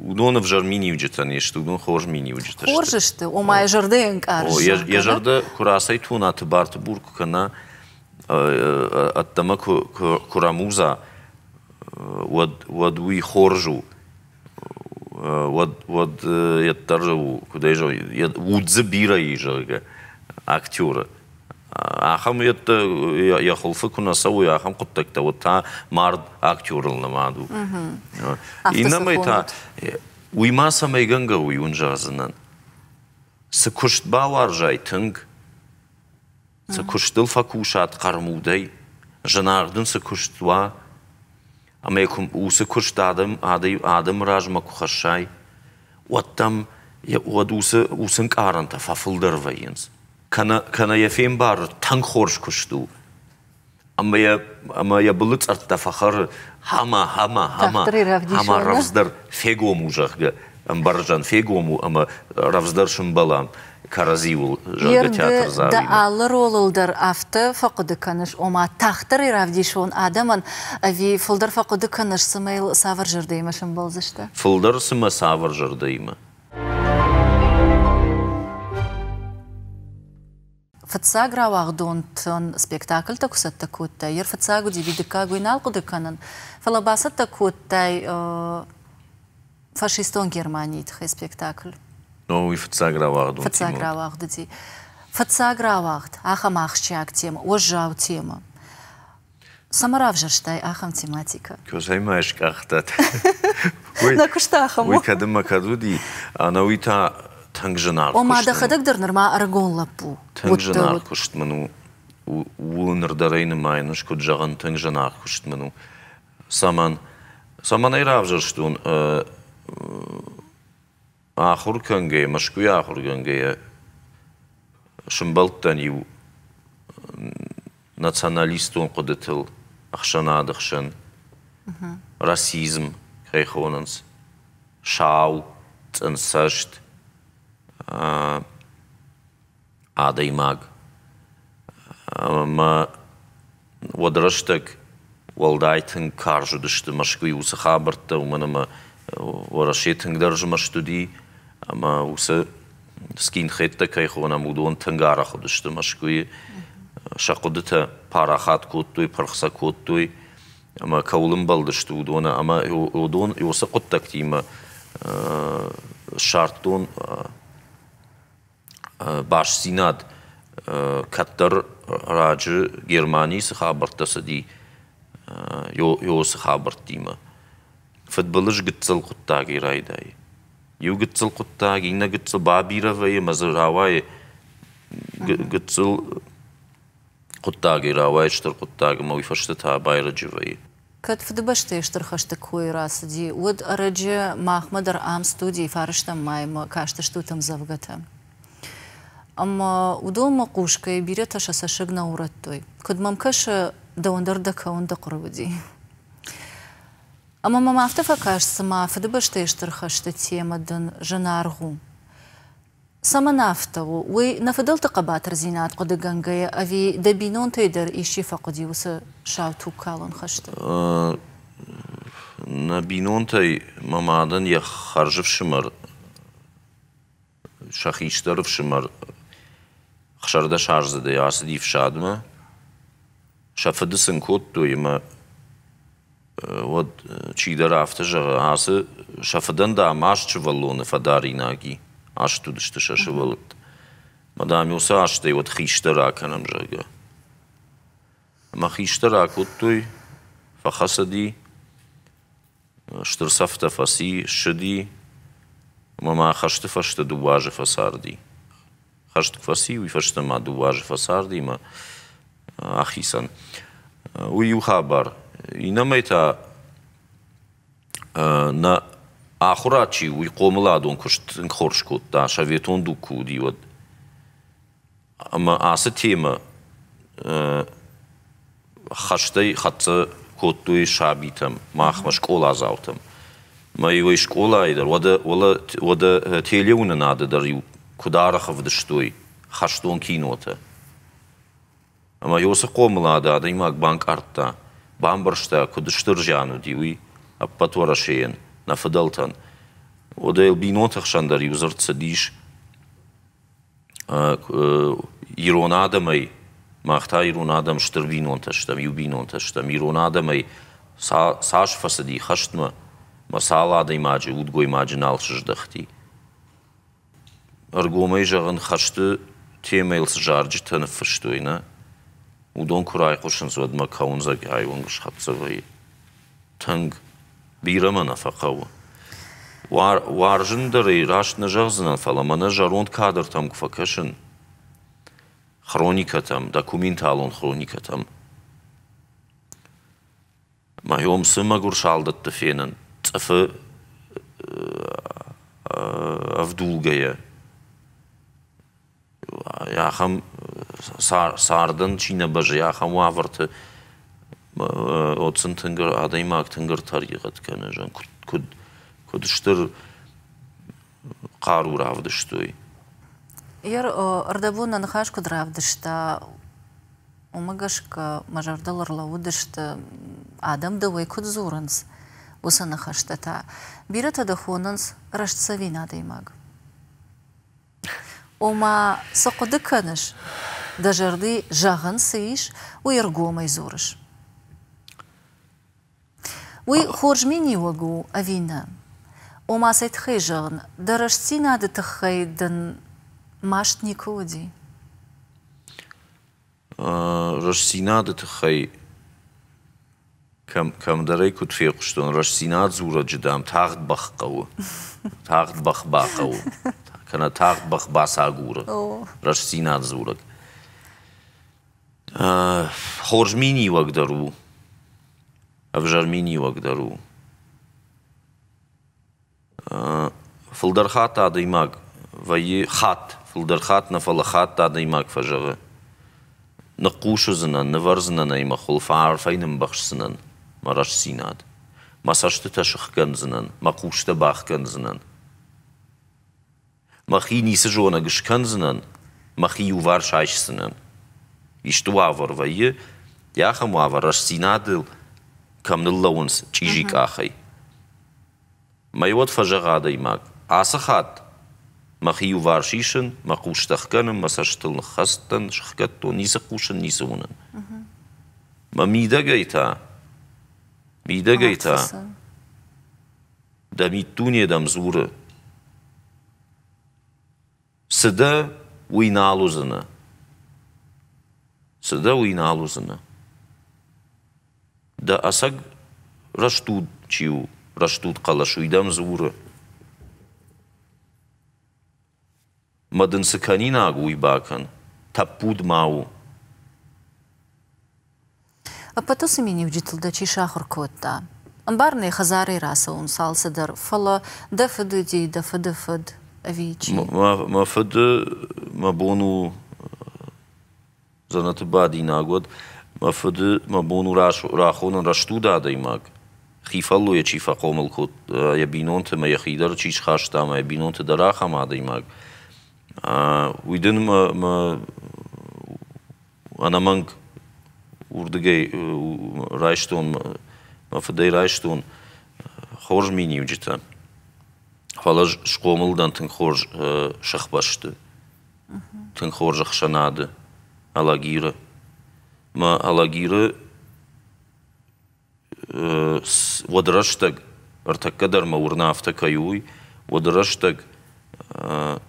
уыдон ӕвзӕр миниуджытӕ не сты, уыдон хорз миниуджытӕ сты. Хорз сты, ома йӕ зӕрдӕ ӕнкъарыс. Йӕ зӕрдӕ куы рацӕйтона, тыбар-тыбур куы кӕна, ӕддӕмӕ куы рӕмудза, уӕд, уӕд уый хорз у. Уӕд, уӕд йеддӕр у, куыд ӕй зӕгъын, уд дзы бирӕ и, зӕгъгӕ, актеры. Ахӕм йедтӕ йӕ хуылфы куы нӕ цӕуой, ахӕм хъуыддӕгтӕ, уӕд та мард актерыл нымад у. Иннӕмӕй та, уый ма цӕмӕй гӕнгӕ у, уый уын зӕгъдзынӕн. Цы куыст бауарзай тынг, цы куыстыл фӕкусат хъӕрмудӕй, зынаргъ дын цы куыст уа, ӕмӕ уыцы куыст адӕм, адӕмы размӕ куы хӕссай, уӕд дӕм уӕд уыцы, уыцы ӕнкъарӕнтӕ фӕфылдӕр вӕййынц. Кӕнӕ, кӕнӕ йӕ фембары, тынг хорз куыст у, ӕмӕ йӕ, ӕмӕ йӕ былы цъӕрттӕ фӕхӕры, хӕма, хӕма, хӕма, хӕма рӕвдздӕр фегом у, зӕгъгӕ, ӕмбӕрзӕн фегом у ӕмӕ рӕвдздӕр сымбӕлӕм кӕрӕдзиуыл, зӕгъгӕ, театрдзауимӕ. Дӕ алы ролыл дӕр афтӕ фӕхъуыды кӕныс, ома тагъддӕрӕй равдисон адӕмӕн, ӕви фылдӕр фӕхъуыды кӕныс, цымӕ йыл цавӕр зӕрдӕимӕ сӕмбӕлдзысты? Фылдӕр цымӕ цавӕр зӕрдӕимӕ? Фыццаг рауагъдонтӕн спектакльтӕ куы цӕттӕ кодтай, йе фыццаг уыди, дыккаг уый нал хъуыды кӕнын, фӕлӕ бацӕттӕ кодтай фашистон Германийы тыххӕй спектакль. О, уый фыццаг рауагъд Фыццаг рауагъд уыди. Фыццаг рауагъд, ахӕм ахсджиаг темӕ, уӕззау темӕ. Цӕмӕ равзӕрстай ахӕм тематикӕ? Кӕцӕй ма скъахтат? Нӕ куыст ахӕм Уый кӕд ӕмӕ кӕд уыди, ӕнӕуи та тынг зынаргъ Ома дӕхӕдӕг дӕр нырма ӕрыгон лӕппу. Тынг зынаргъ куыст мын у. Ууыл ныр дӕр ӕй нымайын, ӕз куыд зӕгъын, тынг зынаргъ куыст мын у. Цӕмӕн? Цӕмӕн ӕй равзӕрстон? Ахуыр кӕнгӕйӕ, Мӕскуыйы ахуыргӕнгӕйӕ сымбӕлдтӕн иу националистон хъуыдытыл ӕхсӕнады хсӕн, расизм кӕй хонынц, сау, цъындцӕст, адӕймаг. Ӕмӕ уӕд рӕстӕг уӕлдай тынг карз уыдысты Мӕскуыйы уыцы хабӕрттӕ, уымӕн ӕмӕ Уӕрӕсе тынгдӕр змӕст уыди, ӕмӕ уыцы скинхедтӕ кӕй хонӕм, уыдон тынг арӕх уыдысты Мӕскуыйы. Сӕ хъуыдытӕ парахат кодтой, пырх сӕ кодтой, ӕмӕ кӕуыл ӕмбӕлдысты, уыдоны. Ӕмӕ уыдон уыцы хъуыддӕгтимӕ ссардтон бастдзинад кӕддӕр раджы Германийы цы хабӕрттӕ цыди, уыцы хабӕрттимӕ. Фыдбылыз гыццыл хъуыддагӕй райдайы. Иу гыццыл хъуыддаг, иннӕ гыццыл бабирӕ вӕййы ӕмӕ дзы рауайы гыццыл хъуыддагӕй рауайы стыр хъуыддаг ӕмӕ уый фӕстӕ та байрӕджы вӕййы. Кӕд Фыдыбӕстӕйы Стыр хӕсты кой рацыди, уӕд ӕрӕджы махмӕ дӕр ам студийы фарӕстӕм маймӕ кастыстут ӕмдзӕвгӕтӕ. Ӕмӕ уыдонмӕ хъусгӕйӕ бирӕтӕ сӕ цӕссыг нӕ урӕдтой. Куыд мӕм кӕсы, дӕуӕн дӕр дӕ кӕуын дӕ хъуыры уыди. Ӕмӕ мӕм афтӕ фӕкаст, цыма Фыдыбӕстӕйы Стыр хӕсты темӕ дын зынаргъ у. Цӕмӕн афтӕ у, уый нӕ фыдӕлты хъӕбатырдзинад хъуыдыгӕнгӕйӕ ӕви дӕ бинонтӕй дӕр исчи фӕхъуыди уыцы сау тугкалон хӕсты? Нӕ бинонтӕй мӕ мадӕн йӕ хӕрзыфсымӕр, сӕ хистӕр ӕфсымӕр 16-аздзыдӕй ацыди фсадмӕ. Сӕ фыды сын кодтой ӕмӕ уӕд чидӕр афтӕ зӕгъы, ацы сӕ фыдӕн, дам, аст сывӕллоны фӕдаринаг и, аст уыдысты сӕ сывӕллӕттӕ. Ӕмӕ, дам, уыцы азтӕй уӕд хистӕр акӕнӕм, зӕгъгӕ. Ӕмӕ хистӕр акодтой, фӕхӕцыди, стыр цӕфтӕ фӕци, ссыди, ӕмӕ ма хӕсты фӕстӕ дыууӕ азы фӕцарди. Хӕст куы фӕци, уый фӕстӕ ма дыууӕ азы фӕцарди ӕмӕ ахицӕн. Уый иу хабар. Иннӕмӕй та нӕ ахуырад чи у, уый хъомыладон куыст тынг хорз кодта, советон дуг куы уыди, уӕд. Ӕмӕ ацы темӕ хӕстӕй хӕццӕ кодтой сабитӕм, махмӕ, скъоладзаутӕм. Мӕ-иу ӕй скъолайы дӕр, уӕдӕ, уӕдӕ телеуынынады дӕр-иу куыд арӕх ӕвдыстой хӕстон кинотӕ. Ӕмӕ уыцы хъомылады адӕймаг банкъардта, бамбӕрста, куыд стыр зиан уыди уый ӕппӕт Уӕрӕсейӕн, нӕ фыдӕлтӕн. Уӕдӕ йыл бинонты хсӕн дӕр иу дзырд цыдис ирон адӕмӕй, мах та ирон адӕм стыр бинонтӕ стӕм, иу бинонтӕ стӕм, ирон адӕмӕй цас фӕцыди хӕстмӕ, мӕ цал адӕймаджы, удгоймаджы нал сыздӕхти. Ӕргомӕй зӕгъын, хӕсты темӕйыл цы зарджытӕ ныффыстой, нӕ, уыдон куы райхъуысынц, уӕд мӕ кӕуындзӕг айонг схӕццӕ вӕййы. Тынг. Бирӕ мӕ нӕ фӕхъӕуы. Уарзын дӕр ӕй раст нӕ зӕгъдзынӕн, фӕлӕ мӕнӕ зӕронд кадртӕм куы фӕкӕсын, хроникӕтӕм, документалон хроникӕтӕм, Мӕ цы мӕгуыр салдӕтты фенын, цъыфы ӕвдулгӕйӕ, ахӕм цардӕн чи нӕ бӕззы, ахӕм уавӕрты от сын тынг адӕймаг тынг ӕртӕригъӕд кӕны, куыд, куыд стыр хъару равдыстой. Ӕрдӕбон нӕ ныхас куыд равдыста, уымӕ гӕсгӕ мӕ зӕрдыл ӕрлӕууыдысты, адӕм дӕуӕй куыд дзурынц, уыцы ныхӕстӕ та. Бирӕтӕ дӕ хонынц рӕстдзӕвин адӕймаг. Ома, цы хъуыды кӕныс, дӕ зӕрды зӕгъын цы ис, уый ӕргомӕй дзурыс. Уый хорз миниуӕг у ӕви нӕ? Ома, цӕй тыххӕй зӕгъын, дӕ рӕстдзинады тыххӕй дын маст никуы уыди? Рӕстдзинады тыххӕй кӕмдӕр ӕй куыд фехъуыстон, рӕстдзинад дзурӕджы, дам, тагъд бӕх хъӕуы. Тагъд бӕх бахъӕуы. Кӕнӕ тагъд бӕх бацагуры. Рӕстдзинад дзурӕг. Хорз миниуӕг дӕр у, ӕвзӕр миниуӕг дӕр у. Фылдӕр хатт адӕймаг вӕййы хатт, фылдӕр хатт нӕ, фӕлӕ хатт адӕймаг фӕзӕгъы: Ныхъхъус уыдзынӕн, нывӕрдзынӕн ӕй мӕ хуылфы, арфӕй нымбӕхсдзынӕн мӕ рӕстдзинад. Мӕ цӕстытӕ сыхгӕндзынӕн, мӕ хъустӕ бахгӕндзынӕн. Мӕхи ницы зонӕг скӕндзынӕн, мӕхи иуварс айсдзынӕн. Исты уавӕр вӕййы, ахӕм уавӕр рӕстдзинадыл кӕм ныллӕууынц чъизи къахӕй. Мӕ уӕд фӕзӕгъы адӕймаг, ацы хатт мӕхи иуварс исын, мӕ хъустӕ хгӕнын, мӕ цӕстыл ныххӕцыдтӕн, сыхгӕдтон, ницы хъусын, ницы уынын. Мӕ мидӕгӕй та, мидӕгӕй та дӕ миддуне дӕм дзуры, цы дӕ, уый нал уыдзынӕ. Цы дӕ, уый нал уыдзынӕ. Дӕ ӕцӕг рӕстуд чи у, рӕстуд хъӕлӕс, уый дӕм дзуры. Мӕ дын цы кӕнинаг у, уый бакӕн. Тӕппуд ма у. Ӕппӕт уыцы миниуджытыл дӕ чи сахуыр кодта? Ӕмбарын ӕй, хӕдзарӕй рацӕуынц алцыдӕр, фӕлӕ дӕ фыд уыди, дӕ фыды фыд ӕви чи? Мӕ фыды мӕ бон у дзӕнӕты бадинаг уӕд. Мӕ фыды мӕ бон у рахонын рӕстуд адӕймаг, хи фӕллойӕ чи фӕхъомыл кодта йӕ бинонты ӕмӕ йӕхи дӕр чи схаста ӕмӕ йӕ бинонты дӕр ахӕм адӕймаг. Уый дын мӕ ӕнӕмӕнг уырдыгӕй райстон, мӕ фыдӕй райстон хорз миниуджытӕ. Фӕлӕ ӕз схъомыл дӕн тынг хорз сыхбӕсты, тынг хорз ӕхсӕнады, Алагиры. Мӕ Алагиры уӕд рӕстӕг, ӕртӕккӕ дӕр мӕ уырны афтӕ кӕй у, уый, уӕд рӕстӕг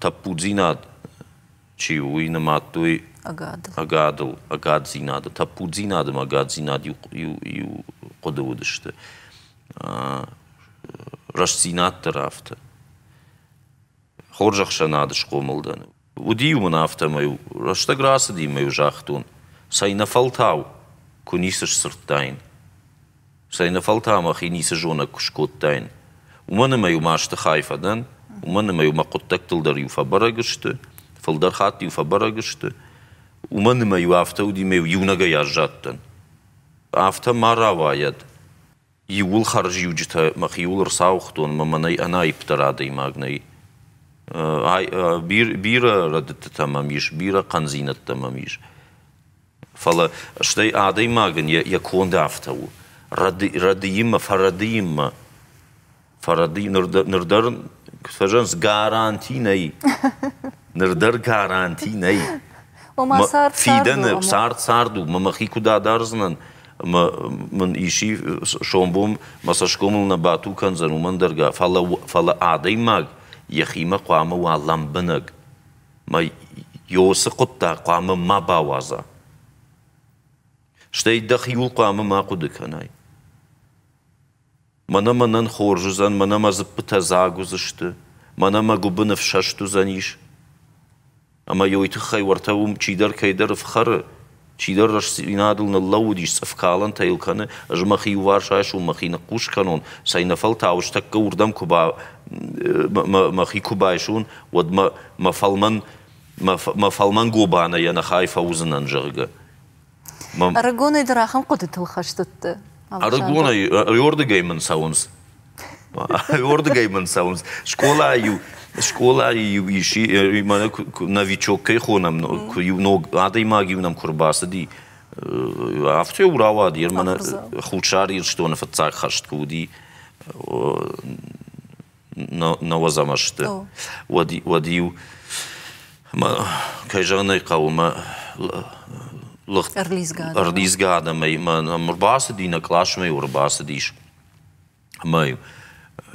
тӕппуддзинад чи у, уый нымадтой ӕгадыл, ӕгаддзинады. Тӕппуддзинад ӕмӕ ӕгаддзинад иу хъуыды уыдысты. Рӕстдзинад дӕр афтӕ. Хорз ӕхсӕнады схъомыл дӕн. Уыди-иу мын афтӕ, ӕмӕ-иу рӕстӕг рацыди ӕмӕ-иу загътон, цӕйнӕфӕлтау куы ницы сдзырдтаин, цӕйнӕфӕлтау мӕхи ницы зонӕг куы скодтаин. Уымӕн ӕмӕ-иу масты хай фӕдӕн, уымӕн ӕмӕ-иу мӕ хъуыддӕгтыл дӕр-иу фӕбӕрӕг сты, фылдӕр хатт-иу фӕбӕрӕг сты, уымӕн ӕмӕ-иу афтӕ уыди ӕмӕ-иу иунӕгӕй аззадтӕн. Афтӕ ма рауайӕд, Иууыл хӕрзиуджытӕ мӕхиуыл ӕрцауыгътон ӕмӕ мӕнӕй ӕнаипдӕр адӕймаг нӕй. Бирӕ рӕдыдтытӕ мӕм ис, бирӕ хъӕндзинӕдтӕ мӕм ис. Фӕлӕ стӕй адӕймагӕн йӕ конд афтӕ у. Рӕдыйынмӕ, фӕрӕдыйынмӕ Фӕрӕдый ныр дӕр фӕзӕгъынц, гаранти нӕй. Ныр дӕр гаранти нӕй. Ома цард Фидӕны цард цард у, мӕ мӕхи куыд адардзынӕн, ӕмӕ мын исчи сомбон мӕ цӕсгомыл нӕ бату кӕндзӕн, уымӕн дӕр фӕлӕ, фӕлӕ адӕймаг йӕхимӕ хъуамӕ уа лӕмбынӕг. Мӕ йоцы хъуыддаг хъуамӕ ма бауадза. Стӕй дӕхиуыл хъуамӕ ма хъуыды кӕнай. Мӕнӕ мӕнӕн хорз уыдзӕн, мӕнӕ мӕ дзыппытӕ дзаг уыдзысты, мӕнӕ мӕ гуыбын ӕфсӕст уыдзӕнис. Ӕмӕ йӕ уый тыххӕй уӕртӕ уым чидӕр кӕйдӕр ӕфхӕры, чидӕр рӕстдзинадыл ныллӕууыдис, цъыфкалӕнтӕ йыл кӕны, ӕз мӕхи иуварс айсон, мӕхи ныхъхъус кӕнон, цӕйнӕфӕлтау ӕз тӕккӕ уырдӕм куы ба мӕхи куы байсон, уӕд мӕ мӕ фӕлмӕн мӕ фӕлмӕн гобанӕй ӕнӕхай фӕуыдзынӕн, зӕгъгӕ. Ӕрыгонӕй дӕр ахӕм хъуыдытыл хӕст уыдтӕ? Ӕрыгонӕй, уырдыгӕй мын цӕуынц. Уырдыгӕй мын цӕуынц. Скъолайы-иу скъолайы-иу исчи, мӕнӕ новичок кӕй хонӕм, иу ног адӕймаг-иу нӕм куы рбацыди, афтӕ-иу рауад, мӕнӕ Хуссар Ирыстоны фыццаг хӕст куы уыди, нӕуӕдзӕм азты, уӕд-иу, кӕй зӕгъын ӕй хъӕуы, мӕ ӕрлидзгӕ адӕмӕй мӕм ӕрбацыди, нӕ къласмӕ-иу ӕрбацыдис. Ӕмӕ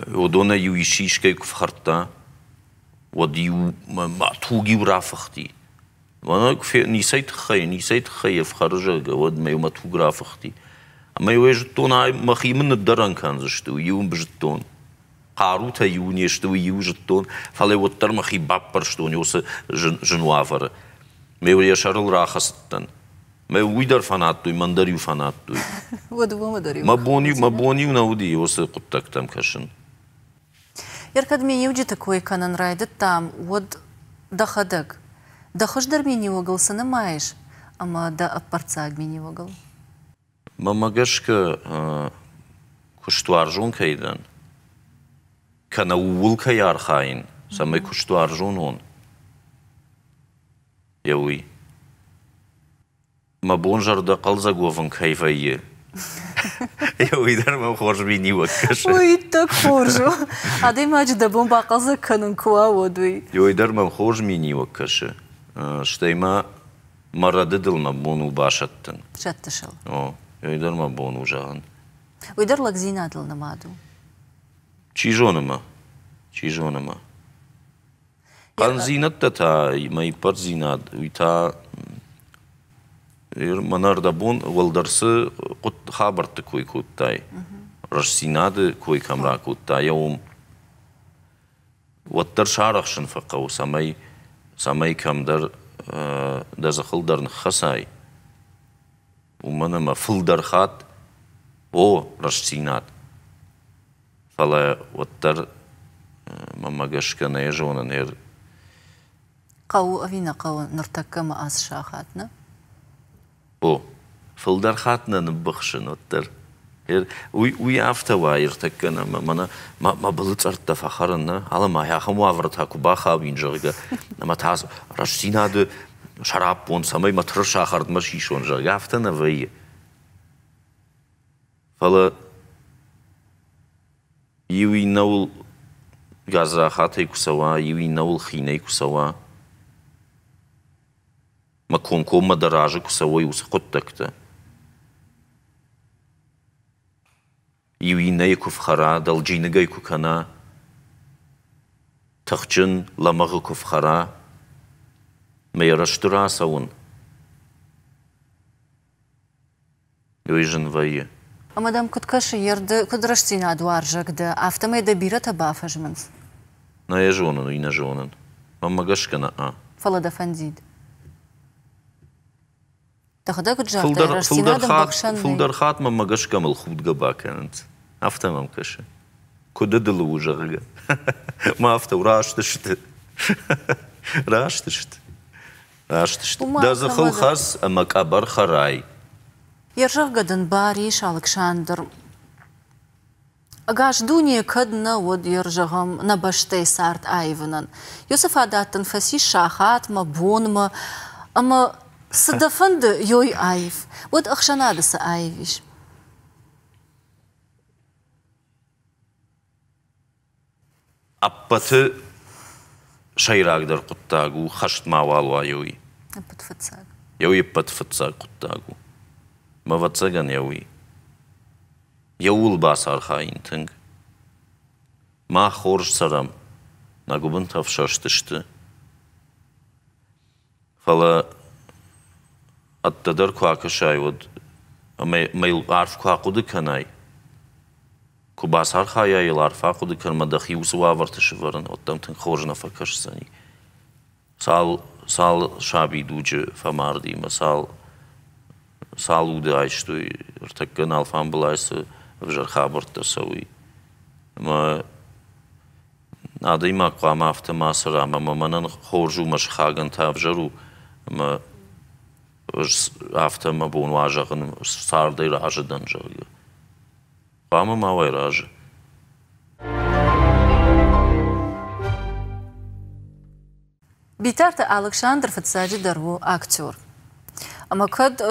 уыдонӕй-иу исчи искӕй куы фхӕрдта, уӕд-иу мӕ туг-иу рафыхти. Мӕнӕ куы ницӕй тыххӕй, ницӕй тыххӕй йӕ фхӕры, зӕгъгӕ, уӕд мӕ-иу мӕ туг рафыхти. Ӕмӕ-иу ӕй зыдтон, ай мӕхи мын ныддӕрӕн кӕндзысты, уый-иу ын зыдтон. Хъарутӕ иу не сты, уый-иу зыдтон, фӕлӕ уӕддӕр мӕхи баппӕрстон уыцы зын, зын уавӕры. Ме-иу йӕ сӕрыл рахӕцыдтӕн. Мӕ уый дӕр фӕнадтой, мӕн дӕр-иу фӕнадтой. Уӕд уымӕ дӕр-иу Мӕ бон-иу, мӕ бон-иу нӕ уыди уыцы хъуыддӕгтӕм кӕсын. Ер кӕд миниуджыты кой кӕнын райдыдтам, уӕд дӕхӕдӕг дӕ хуыздӕр миниуӕгыл цы нымайыс ӕмӕ дӕ ӕппӕрццаг миниуӕгыл? Мӕнмӕ гӕсгӕ, куыстуарзон кӕй дӕн, кӕнӕ ууыл кӕй архайын, цӕмӕй куыстуарзон уон, йӕ уый. Мӕ бон зӕрдӕхъӕлдзӕг уӕвын кӕй вӕййы, уый дӕр мӕм хорз миниуӕг кӕсы. Уый иттӕг хорз у. Адӕймаджы дӕ бон бахъӕлдзӕг кӕнын куы уа, уӕд уый. Уый дӕр мӕм хорз миниуӕг кӕсы. Стӕй ма мӕ рӕдыдыл мӕ бон у басӕттын. Сӕттыс ыл? О, уый дӕр мӕ бон у зӕгъын. Уый дӕр лӕгдзинадыл нымад у. Чи зоны мӕ, чи зоны мӕ. Хъӕндзинӕдтӕ та, мӕ иппӕрддзинад, уый та мӕнӕ ӕрдӕбон уӕлдӕр цы хабӕртты кой кодтай, рӕстдзинады кой кӕм ракодтай, йӕ уым уӕддӕр сарӕхсын фӕхъӕуы, цӕмӕй, цӕмӕй кӕмдӕр дӕ дзыхыл дӕр ныххӕцай, уымӕн ӕмӕ фылдӕр хатт, о, рӕстдзинад, Фӕлӕ уӕддӕр мӕнмӕ гӕсгӕ нӕ зонын. Хъӕуы ӕви нӕ хъӕуы ныртӕккӕ мӕ ацы сахат, нӕ? О, фылдӕр хатт нӕ ныббыхсын уӕддӕр. Уый, уый афтӕ уа ӕртӕккӕ нӕ, мӕнӕ мӕ былы цъӕрттӕ фӕхӕрын, нӕ? Алы ма ахӕм уавӕртӕ куы бахауин, зӕгъгӕ, ӕмӕ та рӕстдзинады сӕраппонд, цӕмӕй мӕ тырыса хӕрдмӕ сисон, зӕгъгӕ, афтӕ нӕ вӕййы. Фӕлӕ иу иннӕуыл гадзрахатӕй куы цӕуа, иу иннӕуыл хинӕй куы цӕуа, мӕ комкоммӕ дӕ разы куы цӕуой уыцы хъуыддӕгтӕ, иу иннӕйы куы фхӕра, дӕлджиныгӕй куы кӕна, тыхджын лӕмӕгъы куы фхӕра, мӕ йӕ рӕзты рацӕуын, уый зын вӕййы. Ӕмӕ дӕм куыд кӕсы, ерды куыд рӕстдзинад уарзӕг дӕ, афтӕмӕй дӕ бирӕтӕ бафӕзмынц? Нӕ йӕ зонын, уый нӕ зонын. Мӕнмӕ гӕсгӕ нӕ. Фӕлӕ дӕ фӕндид. Дӕхӕдӕг куыд загътай, рӕстдзинад ӕмбӕхсӕн нӕй. Фылдӕр хатт мӕнмӕ гӕсгӕ мыл худгӕ бакӕнынц. Афтӕ мӕм кӕсы. Куыд ӕдылы у, зӕгъгӕ. Ма афтӕ у, раст сты. Раст сты. Раст сты. Дӕ дзыхыл хӕц ӕмӕ къӕбӕр хӕрай. Йе рзӕгъгӕ дын бар ис, Алыксандр. Ӕгас дуне кӕд нӕ уыд, йе рзӕгъӕм, нӕ бӕстӕйы цард аивынӕн. Уыцы фадат дын фӕцис сахатмӕ, бонмӕ, ӕмӕ цы дӕ фӕнды, ёй аив. Уӕд ӕхсӕнады цы аив ис? Ӕппӕты сӕйрагдӕр хъуыддаг у, хӕст мауал уа, еуи. Ӕппӕт фыццаг. Еуи ӕппӕт фыццаг хъуыддаг у. Мӕ ӕвӕццӕгӕн, еуи. Еуыл бацархайын тынг. Мах хорз цӕрӕм, нӕ гуыбынтӕ ӕфсӕст сты. Фӕлӕ ӕддӕдӕр куы акӕсай, уӕд ӕмӕ йыл арф куы ахъуыды кӕнай, куы бацархайай йыл арф ахъуыды кӕн ӕмӕ дӕхи уыцы уавӕрты сывӕрын, уӕд дӕм тынг хорз нӕ фӕкӕсдзӕни. Цал, цал сабидуджы фӕмарди ӕмӕ цал, цал уды айстой, ӕртӕккӕ нӕ алфамбылай цы ӕвзӕр хабӕрттӕ цӕуы. Ӕмӕ Адӕймаг хъуамӕ афтӕ ма цӕра, ӕмӕ мӕнӕн хорз у, мӕ сыхагӕн та ӕвзӕр у, ӕмӕ ӕз афтӕ мӕ бон уа зӕгъын, цардӕй разы дӕн, зӕгъгӕ. Хъуамӕ ма уай разы. Битарты Алыксандр фыццаджыдӕр у актер. Ӕмӕ кӕд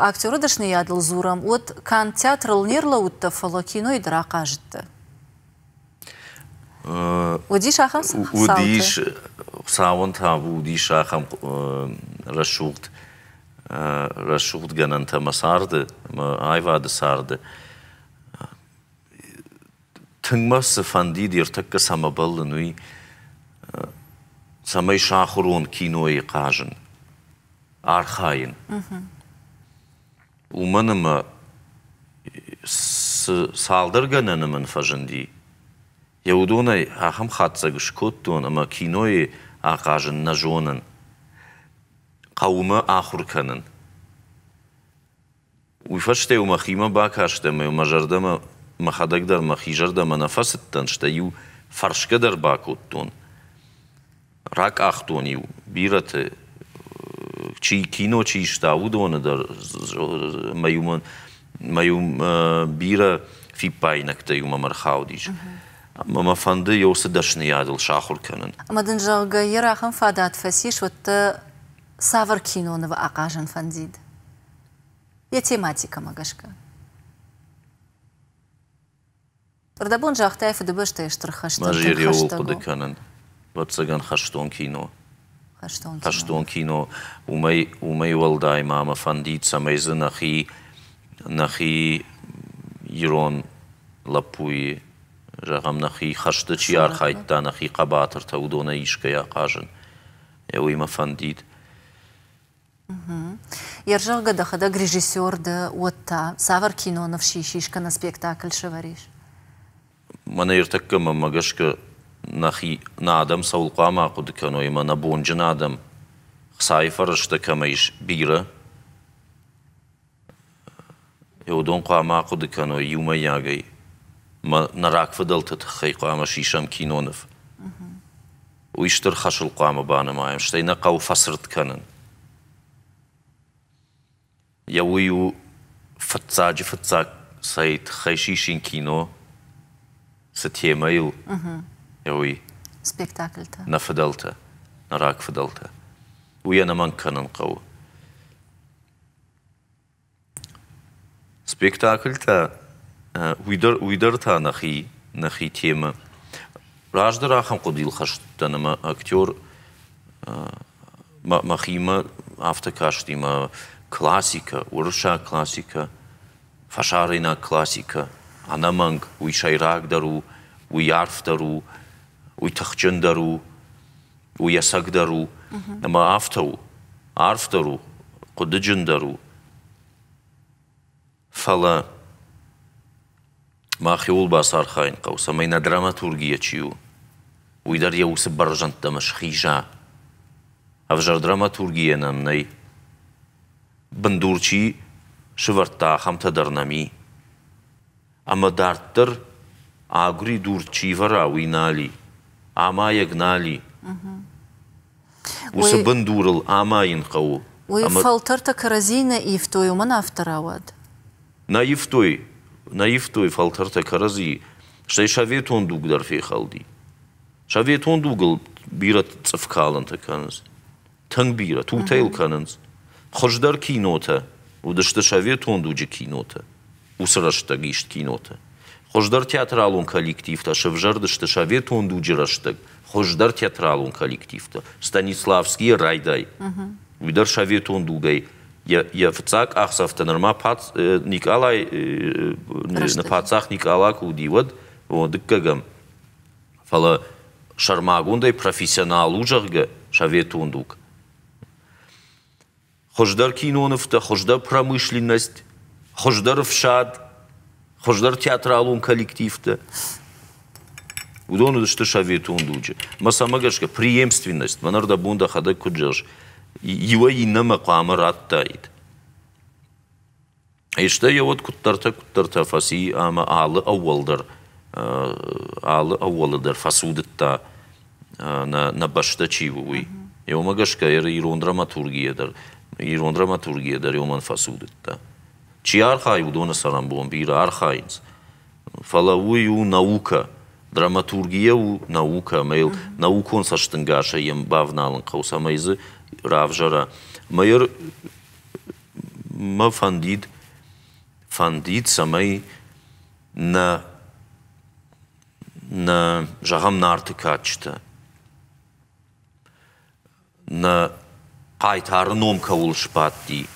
актеры дӕсныйадыл дзурӕм, уӕд канд театрыл не рлӕууыдтӕ, фӕлӕ кинойы дӕр ахъазыдтӕ. Уыдис ахӕм цаутӕ? Уыдис, Хуыцауӕн табу, уыдис ахӕм рӕсугъд рӕсугъдгӕнӕнтӕ мӕ царды, мӕ аивады царды. Тынг мӕ цы фӕндид, ӕртӕккӕ цӕмӕ бӕллын, уый, цӕмӕй сахуыр уон кинойы хъазын, архайын. Уымӕн ӕмӕ цы цалдӕр гӕнӕны мын фӕзынди, йӕ уыдонӕй ахӕм хатдзӕг скодтон, ӕмӕ кинойы ахъазын нӕ зонын. Хъӕуы мӕ ахуыр кӕнын. Уый фӕстӕ-иу мӕхимӕ бакастӕн ӕмӕ-иу мӕ зӕрдӕмӕ мӕхӕдӕг дӕр мӕхи зӕрдӕмӕ нӕ фӕцыдтӕн, стӕй-иу фӕрсгӕ дӕр бакодтон. Ракъахтон-иу бирӕты, чи кино чи иста, уыдоны дӕр ӕмӕ-иу мӕ-иу бирӕ фиппаинӕгтӕ-иу мӕм ӕрхаудис. Ӕмӕ мӕ фӕнды уыцы дӕсныйадыл сахуыр кӕнын. Ӕмӕ дын, зӕгъгӕ, йе ахӕм фадат фӕцис, уӕд дӕ цавӕр кинонывы ахъазын фӕндид? Йӕ тематикӕмӕ гӕсгӕ. Рдӕбон загътай Фыдыбӕстӕйы Стыр хӕсты Мӕ зӕрдӕ хъуыды кӕнын. Ӕвӕццӕгӕн, хӕстон кино. Хӕстон кино. Хӕстон кино. Уымӕй, уымӕй уӕлдай ма мӕ фӕндид, цӕмӕй дзы нӕхи, нӕхи ирон лӕппуйы, зӕгъӕм, нӕхи хӕсты чи архайдта, нӕхи хъӕбатыртӕ, уыдонӕй искӕй ахъазын. Уый мӕ фӕндид. Йе рзӕгъгӕ дӕхӕдӕг режиссер дӕ, уӕд та цавӕр киноныв сисис кӕнӕ спектакль сӕвӕрис? Мӕнӕ ӕртӕккӕ мӕнмӕ гӕсгӕ нӕхи нӕ адӕм цӕуыл хъуамӕ ахъуыды кӕной ӕмӕ нӕ бонджын адӕм хцайы фӕрӕзтӕ кӕмӕ ис бирӕ, уыдон хъуамӕ ахъуыды кӕной иумӕйагӕй ӕмӕ нӕ рагфыдӕлты тыххӕй хъуамӕ сисӕм киноныв. Уый стыр хӕсыл хъуамӕ банымайӕм, стӕй нӕ хъӕуы фӕцырд кӕнын. Йӕ уый у фыццаджы фыццаг. Цӕй тыххӕй сисин кино, цы темӕйыл, уый. Спектакльтӕ. Нӕ фыдӕлтӕ, нӕ рагфыдӕлтӕ. Уый ӕнӕмӕнг кӕнын хъӕуы. Спектакльтӕ, уый дӕр, уый дӕр та нӕхи, нӕхи темӕ. Раздӕр ахӕм хъуыдыйыл хӕст уыдтӕн ӕмӕ актер мӕхимӕ афтӕ касти мӕ классикӕ, уырыссаг классикӕ, фӕсарӕйнаг классикӕ, ӕнӕмӕнг, уый сӕйрагдӕр у, уый арфдӕр у, уый тыхджындӕр у, уый ӕцӕгдӕр у. Ӕмӕ афтӕ у, арфдӕр у, хъуыдыджындӕр у. Фӕлӕ мах иуыл бацархайын хъӕуы, цӕмӕй нӕ драматургия чи у, уый дӕр йӕ уыцы бӕрзӕндтӕм схиза. Ӕвзӕр драматургийӕ нӕм нӕй. Бындур чи сывӕрдта, ахӕмтӕ дӕр нӕм и. Ӕмӕ дарддӕр агуыридур чи вӕра, уый нал и. Амайӕг нал и. Уыцы бындурыл амайын хъӕуы. Уый фӕлтӕртӕ кӕрӕдзийы нӕ ивтой, уымӕн афтӕ рауад? Нӕ ивтой, нӕ ивтой фӕлтӕртӕ кӕрӕдзийы. Стӕй советон дуг дӕр фехӕлди. Советон дугыл бирӕ цъыфкалӕнтӕ кӕнынц. Тынг бирӕ, тутӕ йыл кӕнынц. Хуыздӕр кинотӕ уыдысты советон дуджы кинотӕ. уыцы рӕстӕг ист кинотӕ. Хуыздӕр театралон коллективтӕ сӕвзӕрдысты советон дуджы рӕстӕг, хуыздӕр театралон коллективтӕ. Станиславскийӕ райдай. Уый дӕр советон дугӕй йӕ фыццаг къахдзӕфтӕ нырма Никъалай, паддзах Никъала куы уыди, уӕд, дыккӕгӕм. Фӕлӕ сӕрмагондӕй профессионал у, зӕгъгӕ, советон дуг. Хуыздӕр кинонывтӕ, хуыздӕр промышленность, хуыздӕр ӕфсад, хуыздӕр театралон коллективтӕ. Уыдон уыдысты советон дуджы. Мӕ цӕмӕ гӕсгӕ преемственность, мӕн ӕрдӕбон дӕхӕдӕг куыд зӕгъыс, иуӕй иннӕмӕ хъуамӕ радтаид. Стӕй йӕ уӕд куыддӕртӕ-куыддӕртӕ фӕци ӕмӕ алы ӕууӕл дӕр, алы ӕууӕлы дӕр фӕцудыдта, нӕ, нӕ бӕстӕ чи у, уый. Уымӕ гӕсгӕ ирон драматургийӕ дӕр, ирон драматургийӕ дӕр уымӕн фӕцудыдта. Чи архайы, уыдоны цӕрӕнбон бирӕ архайынц. Фӕлӕ уый у наукӕ. Драматургия у наукӕ, ӕмӕ йыл наукон цӕстӕнгасӕй йӕм бавналын хъӕуы, цӕмӕй дзы равзӕра. Ӕмӕ Мӕ фӕндид, фӕндид, цӕмӕй нӕ, нӕ, зӕгъӕм, Нарты кадджытӕ, нӕ хъайтары ном кӕуыл сбадти,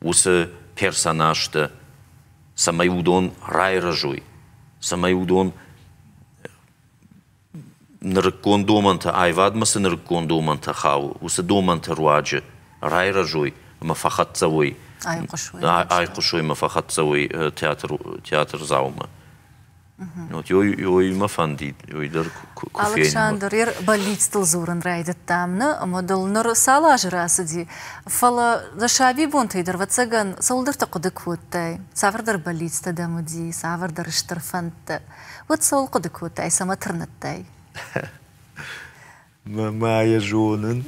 уыцы персонажтӕ, цӕмӕй уыдон райрӕзой, цӕмӕй уыдон нырыккон домӕнтӕ, аивадмӕ цы нырыккон домӕнтӕ хауы, уыцы домӕнты руаджы райрӕзой ӕмӕ фӕхӕццӕ уой, айхъуысой ӕмӕ фӕхӕццӕ уой театр, театрдзаумӕ. Вот ёй мӕ фӕндид, ёй дӕр куы фенин. Алыксандр, ер бӕллицтыл дзурын райдыдтам, нӕ, ӕмӕ дыл ныр цал азы рацыди, фӕлӕ дӕ сабибонтӕй дӕр, ӕвӕццӕгӕн, цӕуылдӕрты хъуыды кодтай, цавӕрдӕр бӕллицтӕ дӕм уыди, цавӕрдӕр стыр фӕндтӕ. Уӕд цӕуыл хъуыды кодтай, цӕмӕ тырныдтай? Мӕ йӕ зонын.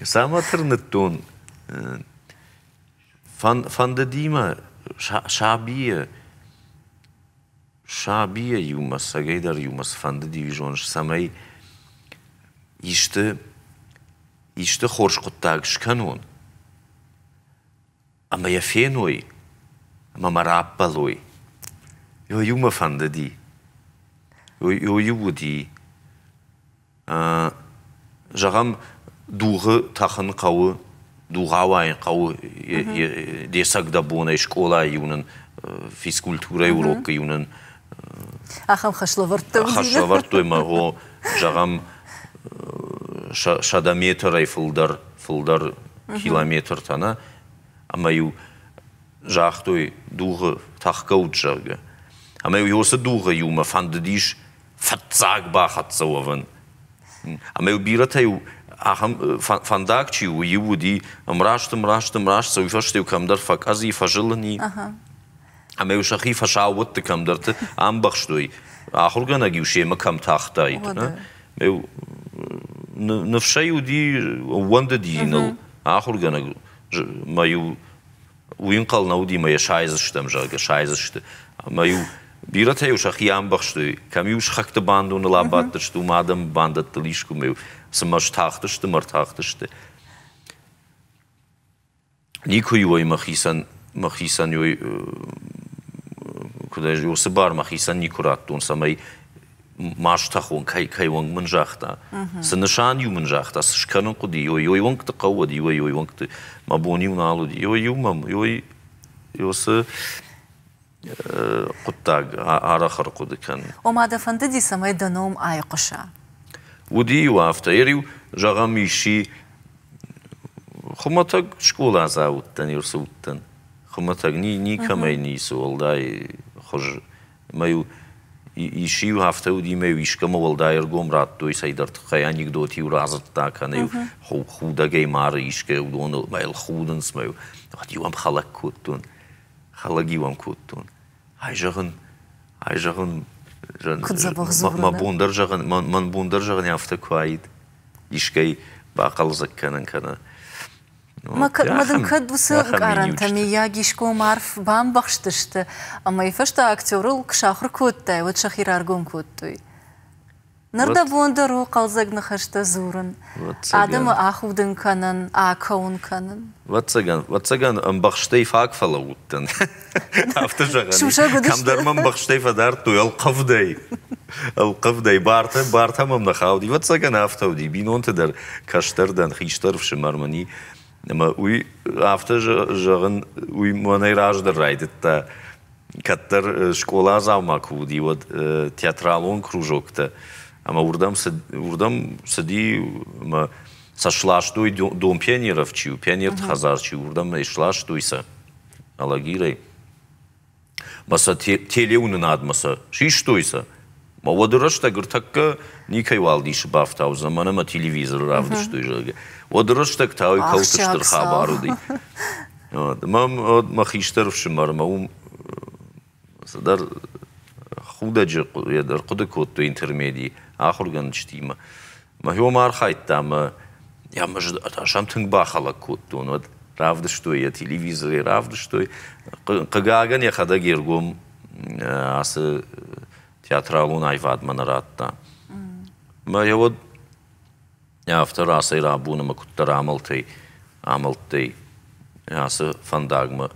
Цӕмӕ тырныдтон? Фӕндыди мӕ сабийӕ, сабийӕ иумӕ, цӕгӕйдӕр иумӕ цы фӕндыди, уый зоныс, цӕмӕй исты, исты хорз хъуыддаг скӕнон. Ӕмӕ йӕ феной ӕмӕ мӕ раппӕлой. Иу мӕ фӕндыди. Иу уыди. Зӕгъӕм, дугъы тӕхын хъӕуы, дугъ ауайын хъӕуы де цӕг дӕ бонӕй скъолайы-иу нын физкультурӕйы урокы-иу нын Ахӕм хӕслӕвӕрдтӕ уыди? Хӕслӕвӕрдтой мӕ, гъо, зӕгъӕм, 100 метрӕй фылдӕр, фылдӕр километртӕ, нӕ? Ӕмӕ-иу загътой дугъы тӕхгӕ ут, зӕгъгӕ. Ӕмӕ-иу уыцы дугъы иумӕ фӕндыдис фыццаг бахӕццӕ уӕвын. Ӕмӕ-иу бирӕтӕ-иу ахӕм фӕндаг чи у, иу уыди ӕмраст, ӕмраст, ӕмраст, сӕ уый фӕстӕ-иу кӕмдӕр фӕкъӕдз и, фӕзылын и. Ӕмӕ-иу сӕхи фӕсаууӕтты кӕмдӕрты амбӕхстой. Ахуыргӕнӕг-иу семӕ кӕм тахтаид. Ныфсӕй уыди, ӕууӕндыди ныл ахуыргӕнӕг мӕ-иу. Уый ӕнхъӕл нӕ уыди, ӕмӕ йӕ сайдзыстӕм, зӕгъгӕ, сайдзысты. Ӕмӕ-иу бирӕтӕ-иу сӕхи амбӕхстой, кӕм-иу сыхӕгты бандоныл абадтысты, уым адӕмы бандӕттыл искуы-иу цыма стахтысты мӕ ртахтысты. Никуы-иу ӕй мӕхицӕн, мӕхицӕн куыд ӕз уыцы бар мӕхицӕн никуы радтон, цӕмӕй ма стӕхон, кӕй, кӕй онг мын загъта. Цы нысан-иу мын загъта, цы скӕнын хъуыди, ой, ой онгты хъӕуы уӕд, ой, ой онгты мӕ бон-иу нал уыди. Ой-иу мӕм, ой, уыцы хъуыддаг арӕх ӕрхъуыды кӕнын. Ома дӕ фӕндыди, цӕмӕй дӕ ном айхъуыса? Уыди-иу афтӕ. Ӕр-иу, зӕгъӕм, исчи хуымӕтӕг скъоладзау уыдтӕн, цы уыдтӕн. Хуымӕтӕг никӕмӕй ницы уӕлдай хуыз. Мӕ-иу исчи-иу афтӕ уыди, мӕ-иу искӕмӕ уӕлдай ӕргом радтой цӕйдӕр тыххӕй, анекдот-иу радзырдта, кӕнӕ-иу худӕгӕй мары искӕй, уыдоныл мӕ йыл худынц, мӕ-иу уӕд-иу ӕм хӕлӕг кодтон. Хӕлӕг-иу ӕм кодтон. Ай зӕгъын, ай зӕгъын, Куыд дзӕбӕх дзуры. Мӕ бон дӕр зӕгъын, мӕн бон дӕр зӕгъын афтӕ куы аид, искӕй бахъӕлдзӕг кӕнын кӕнӕ. Мӕ дын кӕд уыцы ӕнкъарӕнтӕ миййаг искуы арф бамбӕхстысты, ӕмӕ йӕ фӕстӕ актерыл куы сахуыр кодтай, уӕд сӕхи раргом кодтой. Ныр дӕ бон дӕр у хъӕлдзӕг ныхӕстӕ дзурын, адӕмы ахудын кӕнын, акӕуын кӕнын. Вӕццӕгӕн, вӕццӕгӕн ӕмбӕхстӕй фаг фӕлӕууыдтӕн. Афтӕ зӕгъӕн. Кӕмдӕр мӕ ӕмбӕхстӕй фӕдардтой ӕлхъывдӕй. Ӕлхъывдӕй. Бартӕ, бартӕ мӕм нӕ хауди. Вӕццӕгӕн афтӕ уыди. Бинонты дӕр кӕстӕр дӕн, хистӕр ӕфсымӕр мын и. Ӕмӕ уый афтӕ зӕгъын, уый мӕнӕй раздӕр райдыдта. Кӕддӕр скъоладзау ма куы уыди, уӕд театралон кружоктӕ ӕмӕ уырдӕм, уырдӕм цыди ӕмӕ сӕ сластой дом пионеров чи у, пионерты хӕдзар чи у, уырдӕм ӕй сластой сӕ Алагирӕй. Мӕ сӕ телеуынынадмӕ сӕ систой сӕ. Мӕ уӕды рӕстӕг ӕртӕккӕ никӕйуал дисы бафтаудзӕн, мӕнӕ мӕ телевизоры равдыстой, зӕгъгӕ. Уӕды рӕстӕг та уый кӕуылты стыр хабар уыди. Мӕм мӕ хистӕр ӕфсымӕрмӕ уым цыдӕр худӕджы ӕрхъуыды кодтой интермедийы ахуыргӕнджытимӕ. Мӕ хиуӕм архайдта ӕмӕ сӕм тынг бахӕлӕг кодтон. Уӕд равдыстой йӕ телевизорӕй равдыстой. Хъыгагӕн, йӕхӕдӕг йе ргом ацы театралон аивадмӕ нӕ радта. Мӕ йӕ уӕд Афтӕ рацӕй-рабон ӕмӕ куыддӕр амӕлтӕй, амӕлттӕй ацы фӕндагмӕ,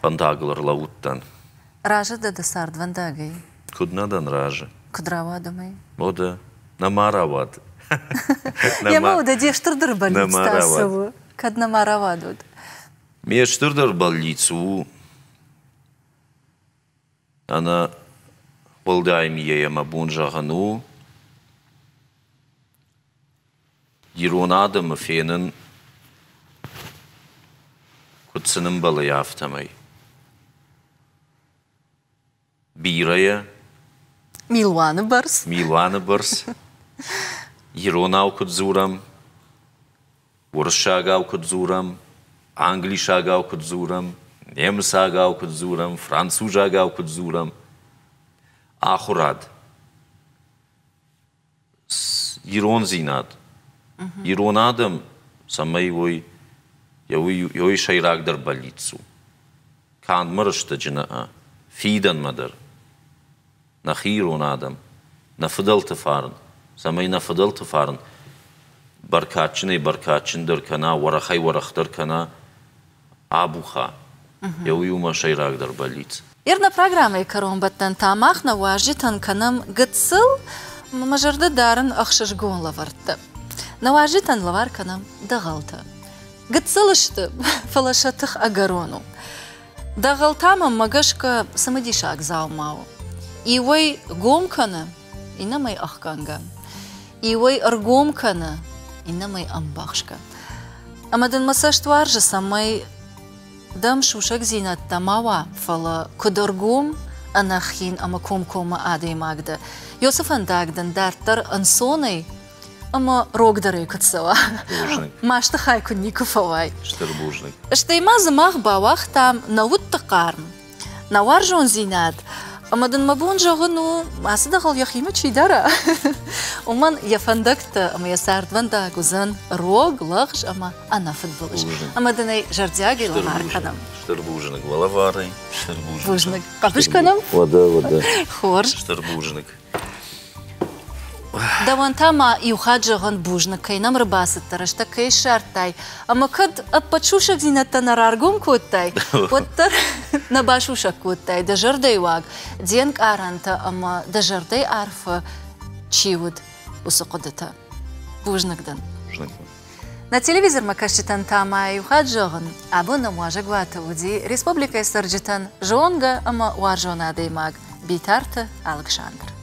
фӕндагыл ӕрлӕууыдтӕн. Разы дӕ дӕ цардвӕндагӕй? Куыд нӕ дӕн разы. Куыд рауад уымӕй? О, нӕма рауад. Емӕ уӕдӕ де стырдӕр бӕллиц та цы у? Кӕд нӕма рауад уӕд? Ме стырдӕр бӕллиц у Ӕнӕ уӕлдай мийӕ мӕ бон зӕгъын у, ирон адӕмы фенын, куыд сын ӕмбӕлы, афтӕмӕй. Бирӕйӕ. Милуаны бӕрц. Милуаны бӕрц. Иронау куыд дзурӕм, Уырыссагау куыд дзурӕм, англисагау куыд дзурӕм, немыцагау куыд дзурӕм, французагау куыд дзурӕм. Ахуырад, ирондзинад, ирон адӕм цӕмӕй уой, уый сӕйрагдӕр бӕллиц у. Канд мӕ рӕстӕджы нӕ, фидӕнмӕ дӕр. нӕхи ирон адӕм, нӕ фыдӕлты фарн, цӕмӕй нӕ фыдӕлты фарн бӕркадджынӕй бӕркадджындӕр кӕна, уӕрӕхӕй уӕрӕхдӕр кӕна, абуха. Йӕ уый у мӕ сӕйрагдӕр бӕллиц. Ир нӕ программӕйы кӕронбӕттӕн та мах нӕ уазджытӕн кӕнӕм гыццыл, мӕ зӕрдӕ дарын ӕхсызгон лӕвӕрттӕ. Нӕ уазджытӕн лӕвар кӕнӕм дӕгъӕлтӕ. Гыццыл сты, фӕлӕ сӕ тых ӕгӕрон у. Дӕгъӕл та мӕнмӕ гӕсгӕ цымыдисаг дзаума у. Иуӕй гом кӕны, иннӕмӕй ӕхгӕнгӕ. Иуӕй ӕргом кӕны, иннӕмӕй ӕмбӕхсгӕ. Ӕмӕ дын мӕ цӕст уарзы, цӕмӕй дӕм сусӕгдзинӕдтӕ ма уа, фӕлӕ куыд ӕргом, ӕнӕхин ӕмӕ комкоммӕ адӕймаг дӕ, ёцы фӕндаг дын дарддӕр ӕнцонӕй ӕмӕ рогдӕрӕй куыд цӕуа. Бузныг. Масты хай куыд никуы фӕуай. Стыр бузныг. Стӕй ма дзы мах бауагътам нӕ удты хъарм, нӕ уарзондзинад. Ӕмӕ дын мӕ бон зӕгъын у, ацы дӕгъӕл йӕхимӕ чи дара, уымӕн йӕ фӕндӕгтӕ ӕмӕ йӕ цардвӕндаг уыдзӕн рог, лӕгъз ӕмӕ ӕнӕфыдбылыз. Ӕмӕ дын ӕй зӕрдиагӕй лӕвар кӕнӕм. Стыр бузныг уӕ лӕварӕй. Стыр бузныг. Бузныг. Хъӕбыс кӕнӕм? Уӕдӕ, уӕдӕ. Хорз. Стыр бузныг. Дӕуӕн та ма иу хатт зӕгъын бузныг, кӕй нӕм ӕрбацыдтӕ, рӕстӕг кӕй ссардтай, ӕмӕ кӕд ӕппӕт сусӕгдзинӕдтӕ нӕ раргом кодтай, уӕддӕр нӕ басусӕг кодтай дӕ зӕрдӕйы уаг, де нкъарӕнтӕ ӕмӕ дӕ зӕрдӕйы арфы чи уыд, уыцы хъуыдытӕ. Бузныг дын. Бузныг. Нӕ телевизормӕ кӕсджытӕн та ма иу хатт зӕгъын, абон нӕм уазӕгуаты уыди республикӕйы цӕрджытӕн зонгӕ ӕмӕ уарзон адӕймаг Битарты Алыксандр.